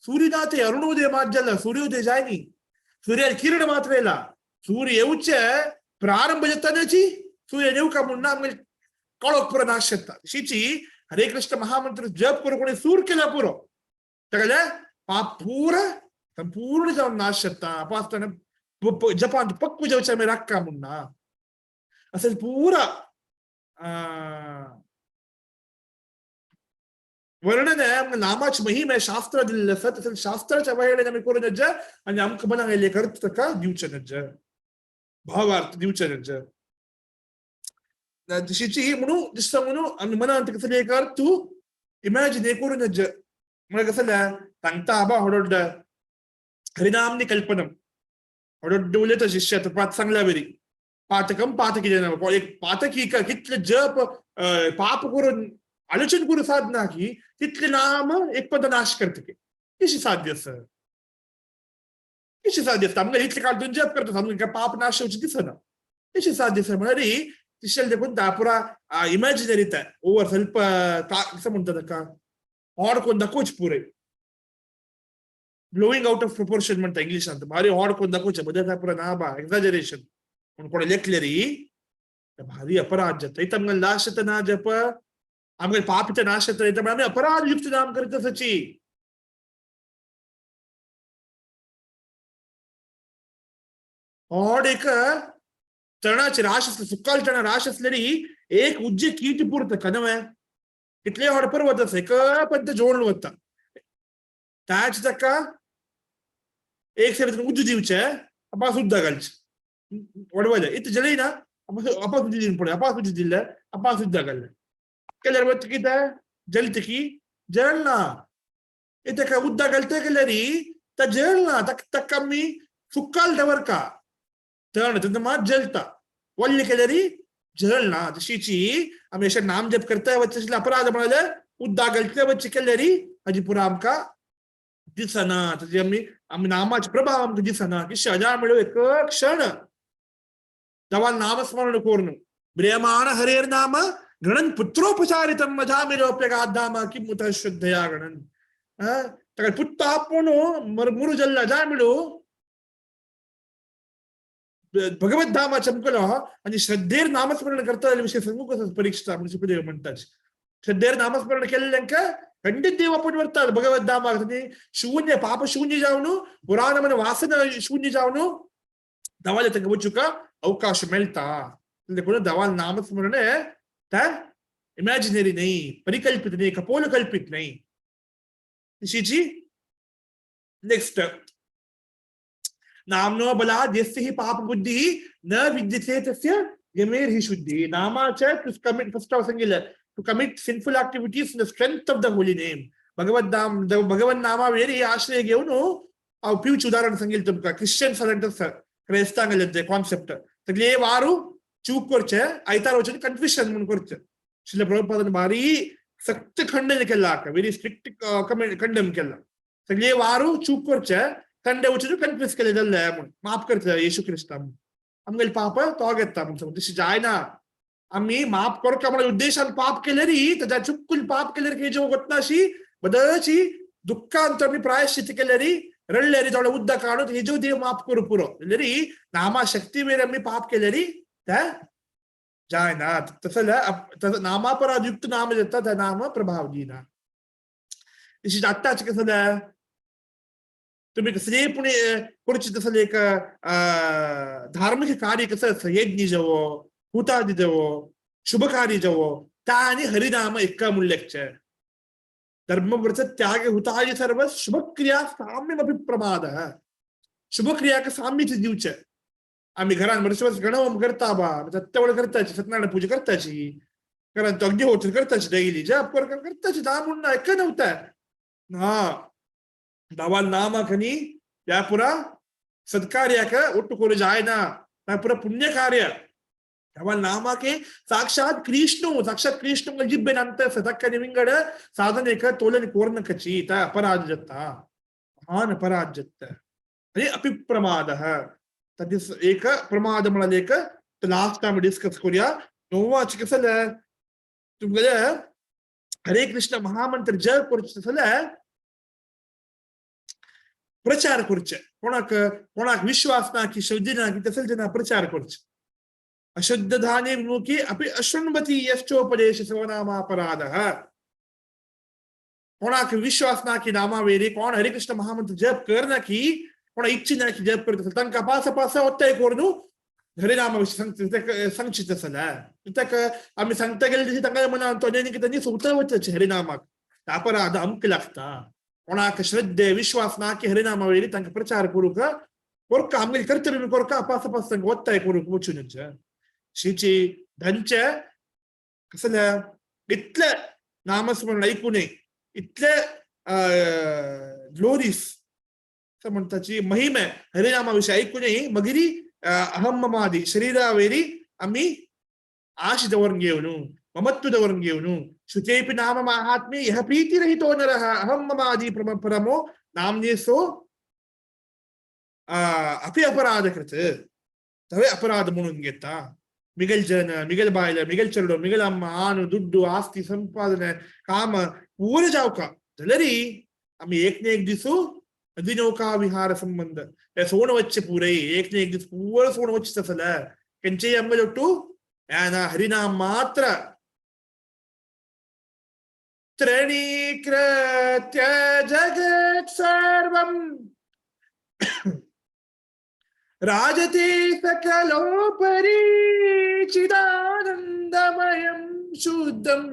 सूर्य ना ते अरुणोदय मात जाला, सूर्योदय जाय न्ही, सूर्याचे किरण मात्र येला. सूर्य येवचे प्रारंभ जातानाची सूर्य येवका म्हणून आमगे कळोक पुरो नाश जाता. तशीची हरे कृष्ण महामंत्र जप करून कोणी सूर केला पुरो तागेले पाप पुरा संपूर्ण जावन नाश जाता. अपासतना जपांत पक्व जावचे आमी राखा म्हूण ना असेल पुरा वर्णन आहे. आमकां नामाची महिम आहे, शास्त्र दिल्लें आसा. तशें शास्त्राच्या अवहेलना आमी करूं नज आनी आमकां मनाक आयिल्लें अर्थ ताका दिवचें नज, भावार्थ दिवचें नज. तशीची म्हणून दिसता म्हणून आमी मनांत कसलें एक अर्थ तूं इमॅजिन हे करूं नज. म्हळ्यार कसलें सांगता आबा होडोड हरिनामनी कल्पनम होडोड उलयता शिष्य आतां पात सांगल्या बरी पातकम पातकी जन एक पातकी कितले जप पाप करून आलोचन करून साधना की तितले नाम एक पद नाश करतके. कशी साध्य आसा? कशी साध्य आसता? आमकां इतले काळ जप करता आमकां पाप नाश जावचें दिसना. कशी साध्य आसा म्हळ्यार तिशेल देखून पुरा इमॅजिनरी ते ओवर ಸ್ವಲ್ಪ कसं म्हणतात ताका हॉड कोण दाखोवच पुरे ब्लोईंग आउट ऑफ प्रोपोर्शन म्हणटा इंग्लिशांत. भारी हॉड कोण दाखोवचें बदल पुरा ना बा एक्झाजरेशन पूण कोण लेखले री भारी अपराध जाता. इथं आमकां नाश जाता ना जप आमकां पाप नाश जाता इथं आमी अपराध युक्त नाम करीत आसाची. हॉड एक तणाचे राश असले सुकाल तणा राश असलेली एक उज्जे कीट पुरता कनवे कितले हॉड पर्वत आसा एक पंत जोडून वता ताच ताका एक सायडीन उज्जू दिवचे अपास उद्दा घालचे वडवले इथं जळी ना अपास उज्जू दिवन पळय अपास उज्जू दिल्ले अपास उद्दा घाल्ले केल्यार वता कितें जलत की जळना इथं काय उद्दा घालते केल्यार ता जळना ताका आमी सुकाल दवरका तण तेन्ना मात जलता वल्ले केल्यार जळना. तशीची आमी अशें नाम जप करता वचचे अपराध म्हळ्यार उद्दा घालते वचचे केल्यार हाजी पुरा आमकां दिसना. तशी आमी आमी नामाचे प्रभाव आमकां दिसना. की सजा मेळ्यो एक क्षण दवान नामस्मरण करून म्रियमाण हरेर नाम गणन पुत्रोपचारितम मजामिरोप्यगाधाम किं मुतः श्रद्धया गणन. ताका पुत्त आपूण मुरू जल्ला जा मेळू भगवत धामा चमकलो आणि श्रद्धेर नामस्मरण करता विषय सांगू कसं परीक्षा म्हणजे सुखदेव म्हणतात. श्रद्धेर नामस्मरण केल्ल्यांक खंडित देव आपण वरतात भगवत धामाक. शून्य पाप शून्य जावन पुराण मन वासना शून्य जावन दवाले तांकां वचूंक अवकाश मेळटा. देखून दवाल नामस्मरण ते इमॅजिनरी न्ही, परिकल्पित न्ही, कपोल कल्पित न्ही. तशीची नेक्स्ट नामनो बलात् यस्य हि पाप बुद्धिः न विद्यते तस्य यमेर् हि शुद्धिः. नामाचे to commit first of सांगितलं to commit sinful activities in the strength of the holy name. भगवत नाम भगवत नामावेरी आश्रय घेऊन हांव पिवचें उदाहरण सांगितलं तुमकां. क्रिश्चन जाल्यार क्रायस्तांगेले ते कॉन्सेप्ट सगळे वारू चूक करचे आयतार वचून कन्फेशन म्हणून करचे. श्रील प्रभुपादान भारी सक्त खंडन केला, व्हेरी स्ट्रिक्ट कंडेम केला. सगळे वारू चूक करचे संडे वचून कन्फेस केले जाल्ले म्हूण माफ करतले येशू क्रिस्ता म्हूण आमगेले पाप तो घेता म्हूण. तशें जायना. आमी माफ करता म्हणून उद्देशान पाप केले री ताच्या चुकून पाप केले री जेव्हा वतना अशी बदलची दुःखांत आमी प्रायश्चित केले री रडले री थोडे उदक काडून हेजो देव माफ करू पुरो री नामा शक्ती वेर आमी पाप केले री ते जायना. तसं नामापराध युक्त नाम जाता त्या नाम प्रभाव दिना. तशी आत्ताच कसं जालें तुम्ही कसले पुणे करचे तसले एक धार्मिक कार्य कसं आसता यज्ञ जावो हुतादी जावो शुभ कार्य जावो ता आनी हरिनाम एका मूल्यचे धर्मव्रत त्याग हुतादी सर्व शुभक्रिया साम्यमपि प्रमादः. शुभक्रियाक साम्य दिवचे. आम्ही घरान वर्ष वर्ष गणहोम करता बा सत्यावळ करताची सत्यनारायण पूजा करताची घरान तो अग्निहोत्र करताची डेली जप करताची दा म्हणून एक नव्हता ना दावाल नामा खनी या पुरा सत्कार्याक ಒಟ್ಟು कोरू जायना त्या पुरा पुण्य कार्य दावाल नामाके साक्षात कृष्ण साक्षात कृष्ण जिब्बे नंतर सतक्क विंगड साधनेक तोलन कोर्नकची ता अपराध जत्ता महान अपराध जत्ता. अरे अपि प्रमादः तदिस एक प्रमाद म्हळ्यार एक लास्ट टाइम डिस्कस करूया. नोवाच कसं तुमगेले हरे कृष्ण महामंत्र जप करचे जाल्यार प्रचार करचे. कोणाक कोणाक विश्वास ना की श्रद्धे ना की तसले जना प्रचार करचे. अशुद्ध धाने विमुखी अपि अशृण्वती यश्चोपदेश सर्वनामापराधः. कोणाक विश्वास ना की नामावेरी कोण हरे कृष्ण महामंत्र जप कर ना की कोणा इच्छा ना की जप करत असेल तांकां पासा पासा ಒತ್ತಾಯ करून हरिनामा विशीं सांगचीत आसल्यार ताका आमी सांगता गेले तशी तांकां मनान तो आनी तांणी सोंपता वचचे हरिनामाक. अपराध आमकां लागता. कोणाक श्रद्धे विश्वास ना की हरिनामा वयली तांकां प्रचार करूंक कोरका आमगेले कर्तव्य कोरका पासा पासा तांकां ಒತ್ತಾಯ करूंक वचून शिची धनचे कसले इतले नामस्मरण ऐकू नये इतले ग्लोरीस असं म्हणताची महिमे हरिनामा विषयी ऐकू नये मगिरी अहम ममादी शरीरावेरी आम्ही आश दवरून घेऊन ममत्व दवरून घेऊन श्रुतेपि नाम माहात्म्ये यः प्रीतिरहितो नरः अहम ममादी परमो नामने सो अपि अपराध कृत तवे अपराध म्हणून घेता. मिगल जन मिगल बायल मिगल चेडो मिगल अम्मा आनु दुड्डू आस्ती संपादने काम पूर जावका जाल्यारी आमी एक ने एक दिसू नौका विहार संबंध हे सोण वच्चे पुरे एक ने एक दीस पूर सोण वच्चे तसले केंचेय आमगेले ಒಟ್ಟು हरिनाम मात्र त्रणीकृत्य जगत् सर्वं राजते सकलोपरि चिदानन्दमयं शुद्धं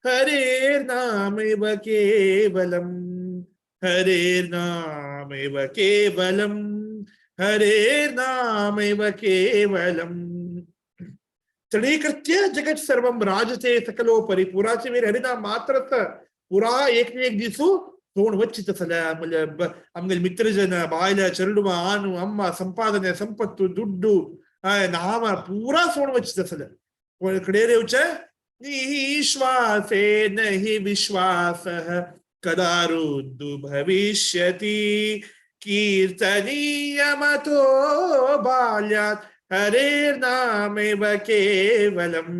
हरेर्नामेव केवलम् हरेर्नामेव केवलम् हरेर्नामेव केवलम्. तृणीकृत्य जगत सर्वं राजते सकलोपरि पुराचे वीर हरिनाम मात्र पुरा एक एक दिसू तोंड वच्चित सल्या आमगेले आमगेले मित्रजन बायಲ चेरडुವ ಆನು ಅಮ್ಮ ಸಂಪಾದನೆ ಸಂಪತ್ತು ದುಡ್ಡು ನಾಮ ಪೂರಾ ಸೋಣ ವಚ್ಚಿತ ಸಲ ಕಡೆ ರೇವಚ ನಿಶ್ವಾಸೇ ನಹಿ ವಿಶ್ವಾಸ ಕದಾರುದ್ದು ಭವಿಷ್ಯತಿ ಕೀರ್ತನೀಯಮತೋ ಬಾಲ್ಯಾತ್ ಹರೇರ್ನಾಮೇವ ಕೇವಲಂ.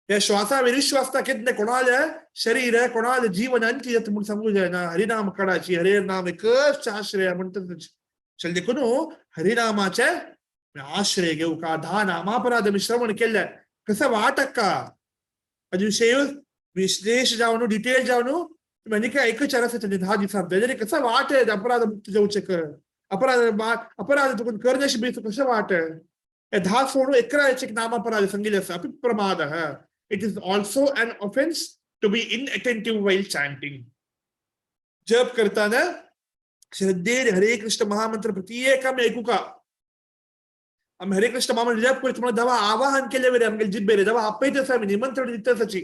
या श्वासा विश्वास केन्ना कोणाले शरीर कोणाले जीवन अंती जाता म्हूण सांगू जायना. हरिनाम काडाची हरेर्नाम एकच आश्रय म्हणटा देखून हरिनामाचे आश्रय घेवका धा नामापराध आमी श्रवण केल्ले कसं वाट अक्का अजून विशय विश्लेष जावन डिटेल जावन तुमी आनी काय एकच आसा 10 दिसांत जाल्यार कसं वाट अपराध मुक्त जावचें अपराध अपराध तुका करण्याशी बेस कसं वाट हे 10 सोडून 11 एक नामापराध सांगितले आसा. अपि प्रमादः it is also an offence to be inattentive while chanting. जप करताना श्रद्धेन हरे कृष्ण महामंत्र प्रत्येक आमी ऐकूका. आमी हरे कृष्ण महामंत्र जप करता म्हणून दवा आवाहन केले वेरे आमगेले जिब्बेरे दवा आपयत आसा आमी निमंत्रण दिता आसाची.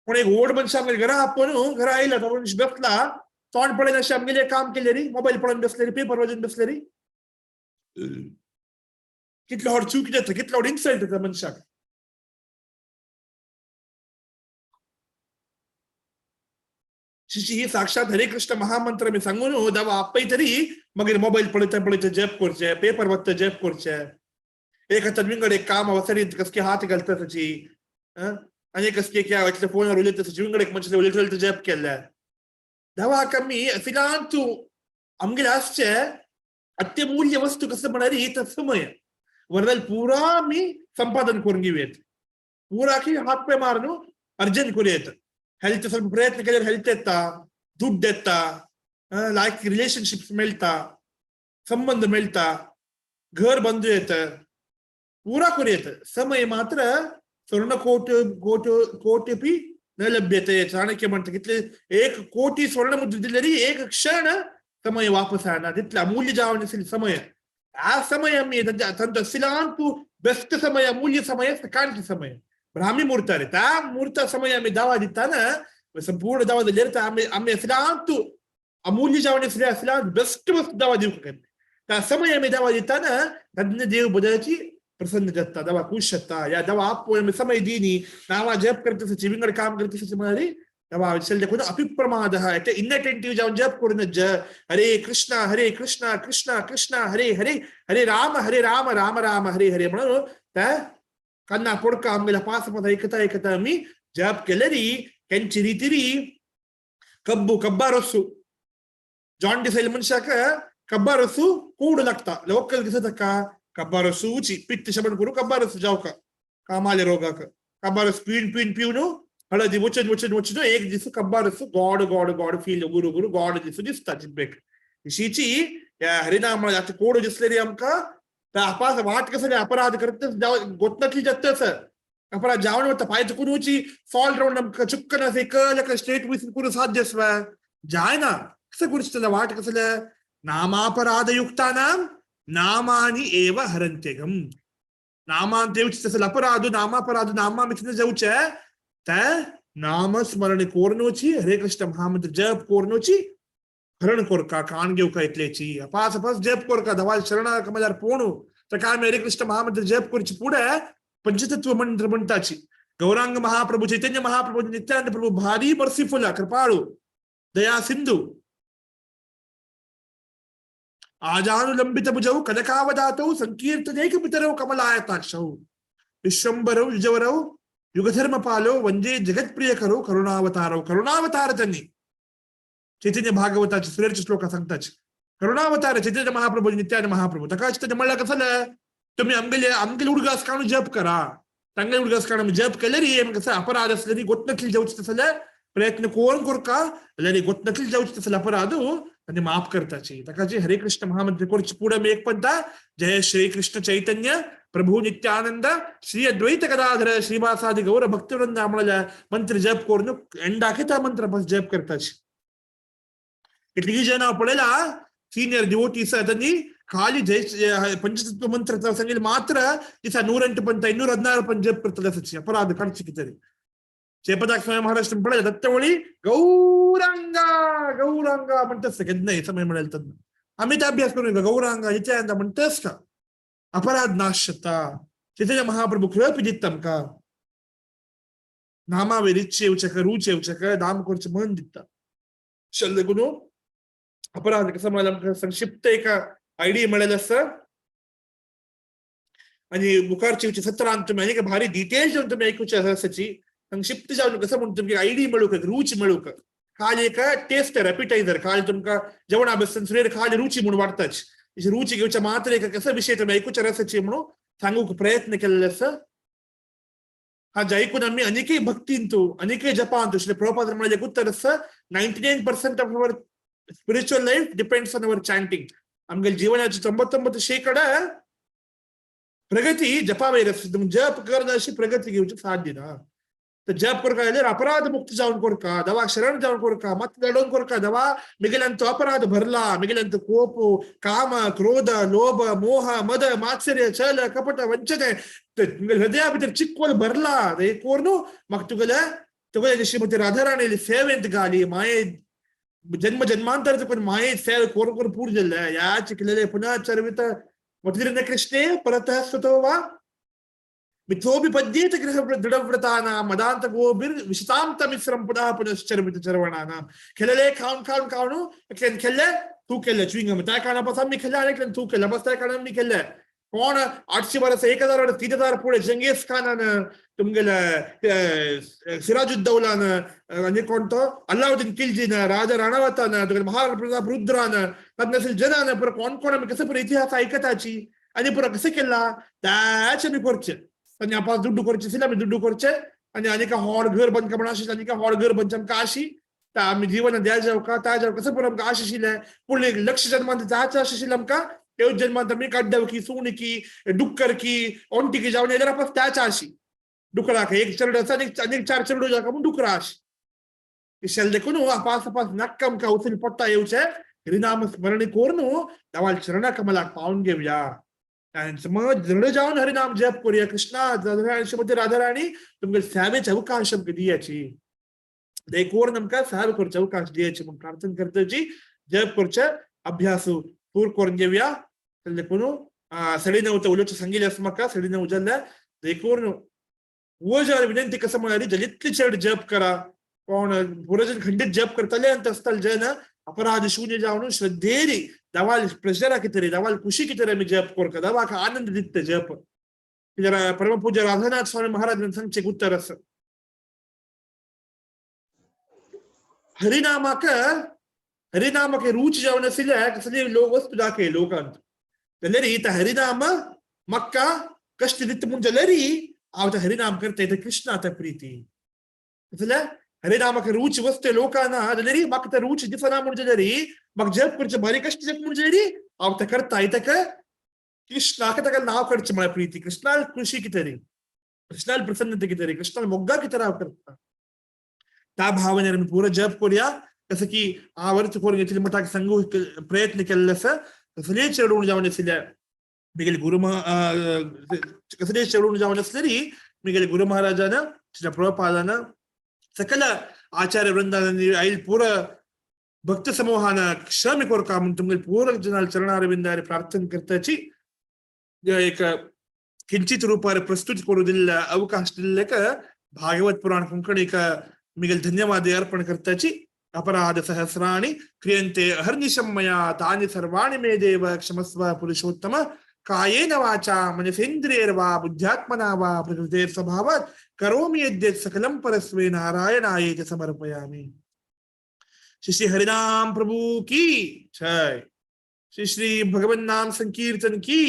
कोण एक व्हड मनशां आमगेले घरा आपोवन घरा आयला तो मनीस बसला तोंड पळयन अशें आमगेलें काम केलें री मोबायल पळोवन बसले री पेपर वाचून बसले री कितलो व्हड चूक जाता कितलो व्हड इन्सल्ट जाता मनशाक. शिशी ही साक्षात हरे कृष्ण महामंत्र मी सांगून दावा आपय तरी मगीर मोबायल पळयता पळयता जप करचे पेपर वाचता जप करचे एक हातान विंगड एक काम वसरीत कसके हात घालता ताची आनी कसके क्या इतले फोनार उलयता ताची विंगड एक मनशान उलयता उलयता जप केल्ले. दवाक आमी फिलांतू आमगेले आसचे अत्यमूल्य वस्तू कसं म्हळ्यार ही तर समय वरदल पुरा आमी संपादन करून घेऊयात, पुरा की हात पाय मारून अर्जन करूयात. हेल्थ ಸ್ವಲ್ಪ प्रयत्न केल्यार हेल्थ येता, दुड्ड येता, लायक रिलेशनशिप्स मेळटा, संबंध मेळटा, घर बंधू येत, पुरा करूयात. समय मात्र स्वर्ण कोट कोट कोटपी न लभ्यते. चाणक्य म्हणता कितले 1 कोटी स्वर्ण मुद्रा दिलेली एक क्षण समय वापस येना, तितले अमूल्य जावन आशिल्ले समय. ಆ ಸಮಯ आमी तांचो सिलांतू बेस्ट समय, अमूल्य समय सकाळचे समय ब्राह्मी मुहूर्त रे. त्या मुहूर्त समय आमी दावा दिताना संपूर्ण दावा दिलेर आमी आमी सिलांतू अमूल्य जावन आशिल्ले सिलांत बेस्ट वस्तू दावा दिवंक शकता. त्या समय आमी दावा दिताना तज्ञ देव बदलची प्रसन्न जाता, दवा खुश जाता. या दवा आपो आमी समय दिनी नावा जप करते विंगड काम करते म्हळ्यार दवा देखून अपिप्रमाद ते इनअटेंटिव्ह जावन जप करून हरे कृष्णा हरे कृष्णा कृष्णा कृष्णा हरे हरे हरे राम हरे राम राम राम हरे हरे म्हणून त्या कन्ना पोडका आमगेल्या पास पास ऐकता ऐकता आमी जप केलेरी केंची रितीरी कब्बू कब्बा रस्सू ಜಾಂಡಿಸ್ आयिल्ल्या मनशाक कब्बा रस्सू कोड लागता. लोकल दिसता का कब्बा रसूची पित्त शमन करू कब्बा रस जावका कामाले रोगाक कब्बा रस पिवन पिवन पिवन हळदी वचन वचन वचन एक दीस कब्बा रस गॉड गॉड गॉड फील गुरु गुरु गॉड दिसू दिसता जिब्बेक. शिची या हरिनाम आता कोड दिसले रे आमकां त्या अपास वाट कसं अपराध करत गोतनातली जातच अपराध जावन वता पांय चुकून वची फॉल रावंड आमकां चुक्कन असें एकल स्ट्रेट वचून करूं साध्य आसवा जायना. कसं करूं वाट कसं नामापराधयुक्तानां नामानि एव हरंत्यगम. नामान देवचे तसं अपराध नामापराध नामा मिथन जाऊचे त्या नामस्मरण कोरनोची हरे कृष्ण महामंत्र जप कोरनोची हरण कोरका कान घेवका इतलेची अपास अपास जप कोरका दवा शरणा कमजार पोणू तर काय हरे कृष्ण महामंत्र जप करूची पुढे पंचतत्व मंत्र म्हणताची. गौरांग महाप्रभू चैतन्य महाप्रभू नित्यानंद प्रभू भारी मर्सीफुल कृपाळू दया सिंधू. आजानुलंबित भुजौ कनकावदातौ संकीर्तनैक पितरौ कमलायताक्षौ विश्वंभरौ युजवरौ युगधर्मपालौ वंदे जगत्प्रियकरौ करुणावतारौ. करुणावतार त्यांनी चैतन्य भागवताचे सुरेरचे श्लोक सांगताचे. करुणावतार चैतन्य महाप्रभू नित्यानंद महाप्रभू तकाच त्याने म्हणलं कसं तुम्ही आमगेले आमगेले उडगास काढून जप करा, चांगले उडगास काढून जप केले रे कसं अपराध असले तरी गोतनतली जाऊचे तसले प्रयत्न कोण कोरका जाल्यार गोतनतली जाऊचे तसले अपराध आणि माफ करताची. तकाची हरे कृष्ण महामंत्र कोरची पुढे मी एक पंता जय श्री कृष्ण चैतन्य प्रभू नित्यानंद श्री अद्वैत गदाधर श्रीवासादि गौर भक्तवृंद आम्हाला मंत्र जप करून एंडाके त्या मंत्र बस जप करताची. कितली जण पळयला सिनियर डिवोटीस त्यांनी खाली जय पंचतत्व मंत्र सांगेल मात्र दिसा 108 पंत 216 पण जप करतले असाची अपराध काढची कितरी. चेपदाक स्वामी महाराष्ट्र पळयला दत्तवळी गौरांगा गौरांगा म्हणतस केन्ना समय मिळेल तर आम्ही त्या अभ्यास करून गौरांगा नित्यानंद म्हणतस का अपराध नाशता. चैतन्य महाप्रभू कृपी दिता आमकां नामावेर इच्छे येवचेक रूच येवचेक नाम करचें मन दिता. शल्य गुणू अपराध कसं म्हळ्यार आमकां संक्षिप्त एक आयडिया मेळ्ळें आसा. आणि मुखारची सत्रांत तुमी आनी भारी डिटेल जावन तुमी आयकुचे आसाची संक्षिप्त जावन कसं म्हणून तुमकां आयडिया मेळूंक रूच मेळूंक खाली एक टेस्ट एपिटायझर खाली तुमकां जेवणा बसून सुरेर खाली रुची म्हणून वाडताच रुची घेवच्या मात्र एक कसं विशय तुमी आयकुचे रसाची म्हणून सांगूक प्रयत्न केल्ले आसा. हा ऐकून आमी अनेकय भक्तींतू अनेकय जपांतू श्री प्रभुपाद म्हणलें एक उत्तर आसा 99% of our spiritual life depends on our chanting. आमगे जीवनाची 99% प्रगती जपावयर आसा. जप करना अशी प्रगती घेवची साध्य ना. तर जप करका जाल्यार अपराध मुक्त जावन कोरका, दवा शरण जावन कोरका, मत लडोवन कोरका, दवा मिगेल्यांचो अपराध भरला, मिगेल्यांचो कोप काम क्रोध लोभ मोह मद मात्सर्य छल कपट वंचने हृदया भितर चिक्कोल भरला ते कोरनु म्हाका तुगेले तुगेले श्रीमती राधाराणीली सेवेंत घाली माये जन्म जन्मांतर तुका माये सेवे कोर कोर पूर जाल्ले ह्या चिकलेले पुनः चरवित मतिर्न कृष्णे परतः स्वतो वा मिथोऽपि पद्येत गृह दृढव्रतानां मदान्त गोभिर् विशतां तमिस्रं पुनः पुनश्चरमित चरवणानां. खेळले खाऊन खाऊन खाऊन एकल्यान खेळले तू केले च्युइंगम त्या कारणापासून मी खेळले आणि एकल्यान तू केलं बस त्या कारणान मी खेळले. कोण 800 वर्स 1000 वर्स 3000 फुडें चंगेज खानान तुमगेले सिराजुद्दौलान आनी कोण तो अलाउद्दीन खिलजीन, राजा राणावतान, तुमगेले महाराणा प्रताप रुद्रान, तज्ञशील जनान पुरो कोण कोण आमी कसं पुरो इतिहास आयकताची आनी पुरो कसं केला त्याचे आमी करचे. आनी आपण दुड्डू करचे आशिल्ले आमी दुड्डू करचे आनी आनी होड घर बांदकाम आशिल्लें आनी होड घर बांदचें आमकां आशी ता आमी जीवन द्या जावका ता जावका कसं पुरो आमकां आश आशिल्लें. फुडलें लक्ष जन्मांत जायचें आश आशिल्लें आमकां. तेच जन्मांत आमी काड्डवकी सुणकी डुक्करकी ओंटिकी जावन येल्यार आपण त्याच आशी डुकराक एक चेडू आसा आनी एक 4 चेडू जाका म्हूण डुकरा आशी. इशेल देखून अपास अपास नाक्क आमकां उचल पडटा येवचें हरिनाम स्मरण करून देवाल चरणा कमलाक पावन घेवया. आनी मग दृढ जावन हरिनाम जप करूया. कृष्णा राधाराणी श्रीमती राधाराणी तुमगे सेवेचे अवकाश आमकां दियाची, देखून आमकां सेवे करचे अवकाश दियाची म्हूण प्रार्थना करताची. जप करचे अभ्यास पूर करून घेवया. देखून 9:30 उलोवचें सांगिल्लें आसा म्हाका, 9:30 जाल्यार देखून वजार विनंती कसं म्हळ्यार जितले चड जप करा. कोण पुरोजन खंडीत जप करतले आनी तसतले जन अपराध शून्य जावन श्रद्धेरी दवाल प्रेशरा कितरे दवाल खुशी कितरे आमी जप करता, दवाक आनंद दिता जप. कित्याक परमपूज्य राधानाथ स्वामी महाराजान सांगचें उत्तर आसा, हरिनामाक हरिनामाक रुच जावन आशिल्ले कसली लोक वस्तू दाखय लोकांत जाल्यार इथं हरिनाम मक्का कष्ट दिता म्हूण जाल्यार हांव ते हरिनाम करता इथं कृष्णा आतां प्रिती. कसलें हरिनामाक रुच वस्तू लोकांना जाल्यार म्हाका ते रुच दिसना म्हूण जाल्यार म्हाका जप करचें भारी कष्ट जप म्हूण जाल्यार हांव तें करता. इतक कृष्णाक ताका नांव करचें म्हळ्यार प्रिती, कृष्णाल खुशी कितें, कृष्णाल प्रसन्नता कितें, कृष्णाल मोग्गा कितें हांव करता. त्या भावनेन आमी पुरो जप करूया. कसं की आवर्त करून घेतली मठाक सांगू प्रयत्न केल्ले आसा. कसलेय चेडूण जावन आशिल्ले मिगेले गुरु कसलेय चेडूण जावन आसलेरी मिगेले गुरु महाराजान श्री प्रभुपादान सकल आचार्य वृंदान आयल पूरा भक्त समूहान क्षमे कोरका म्हूण तुमगेले पूरा जनाल चरणारविंदार प्रार्थना करताची. एक किंचित रूपार प्रस्तुत करू दिल्ल्या अवकाश दिल्लेक भागवत पुराण कोंकणीक मिगेल धन्यवाद अर्पण करताची. अपराध सहस्राणि क्रियन्ते अहर्निशं मया तानि सर्वाणि मे देव क्षमस्व पुरुषोत्तम. कायेन वाचा मनसेन्द्रियैर्वा बुद्ध्यात्मना वा प्रकृतेः स्वभावात् करोमि यद्यत् सकलं परस्मै नारायणायेति समर्पयामि. श्री श्री हरिनाम प्रभु की जय. श्री श्री भगवन् नाम संकीर्तन की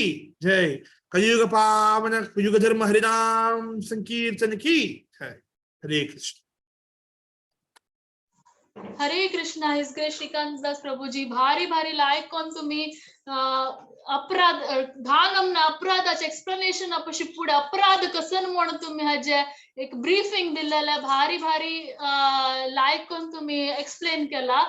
जय. कलयुग पावन युग धर्म हरिनाम संकीर्तन की जय. हरे कृष्ण. हरे Krishna. His grace Shrikant Das Prabhuji, भारी भारी लायक कोण तुम्ही अपराध 10 अपराधाचे एक्सप्लेनेशन अपशी पुढे अपराध कसन म्हणून तुम्ही हाजे एक ब्रीफिंग दिलेलं, भारी भारी लायक कोण तुम्ही एक्सप्लेन केला.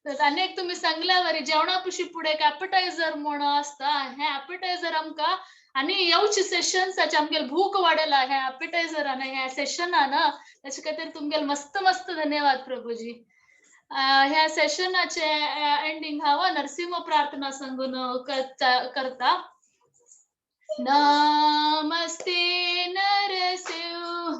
तर अनेक तुम्ही सांगल्यावर जेवणापशी पुढे एक ॲपेटायझर म्हणून असता, हे ॲपेटायझर आमका आणि येवचे सेशन्साचे आमगेले भूक वाडला ह्या ॲपेटायझरान ह्या सेशनान. त्याचे खातीर तुमगेले मस्त मस्त धन्यवाद प्रभूजी. ह्या सेशनाचे एंडिंग हांव नरसिंह प्रार्थना सांगून करता. नमस्ते नरसिंहाय,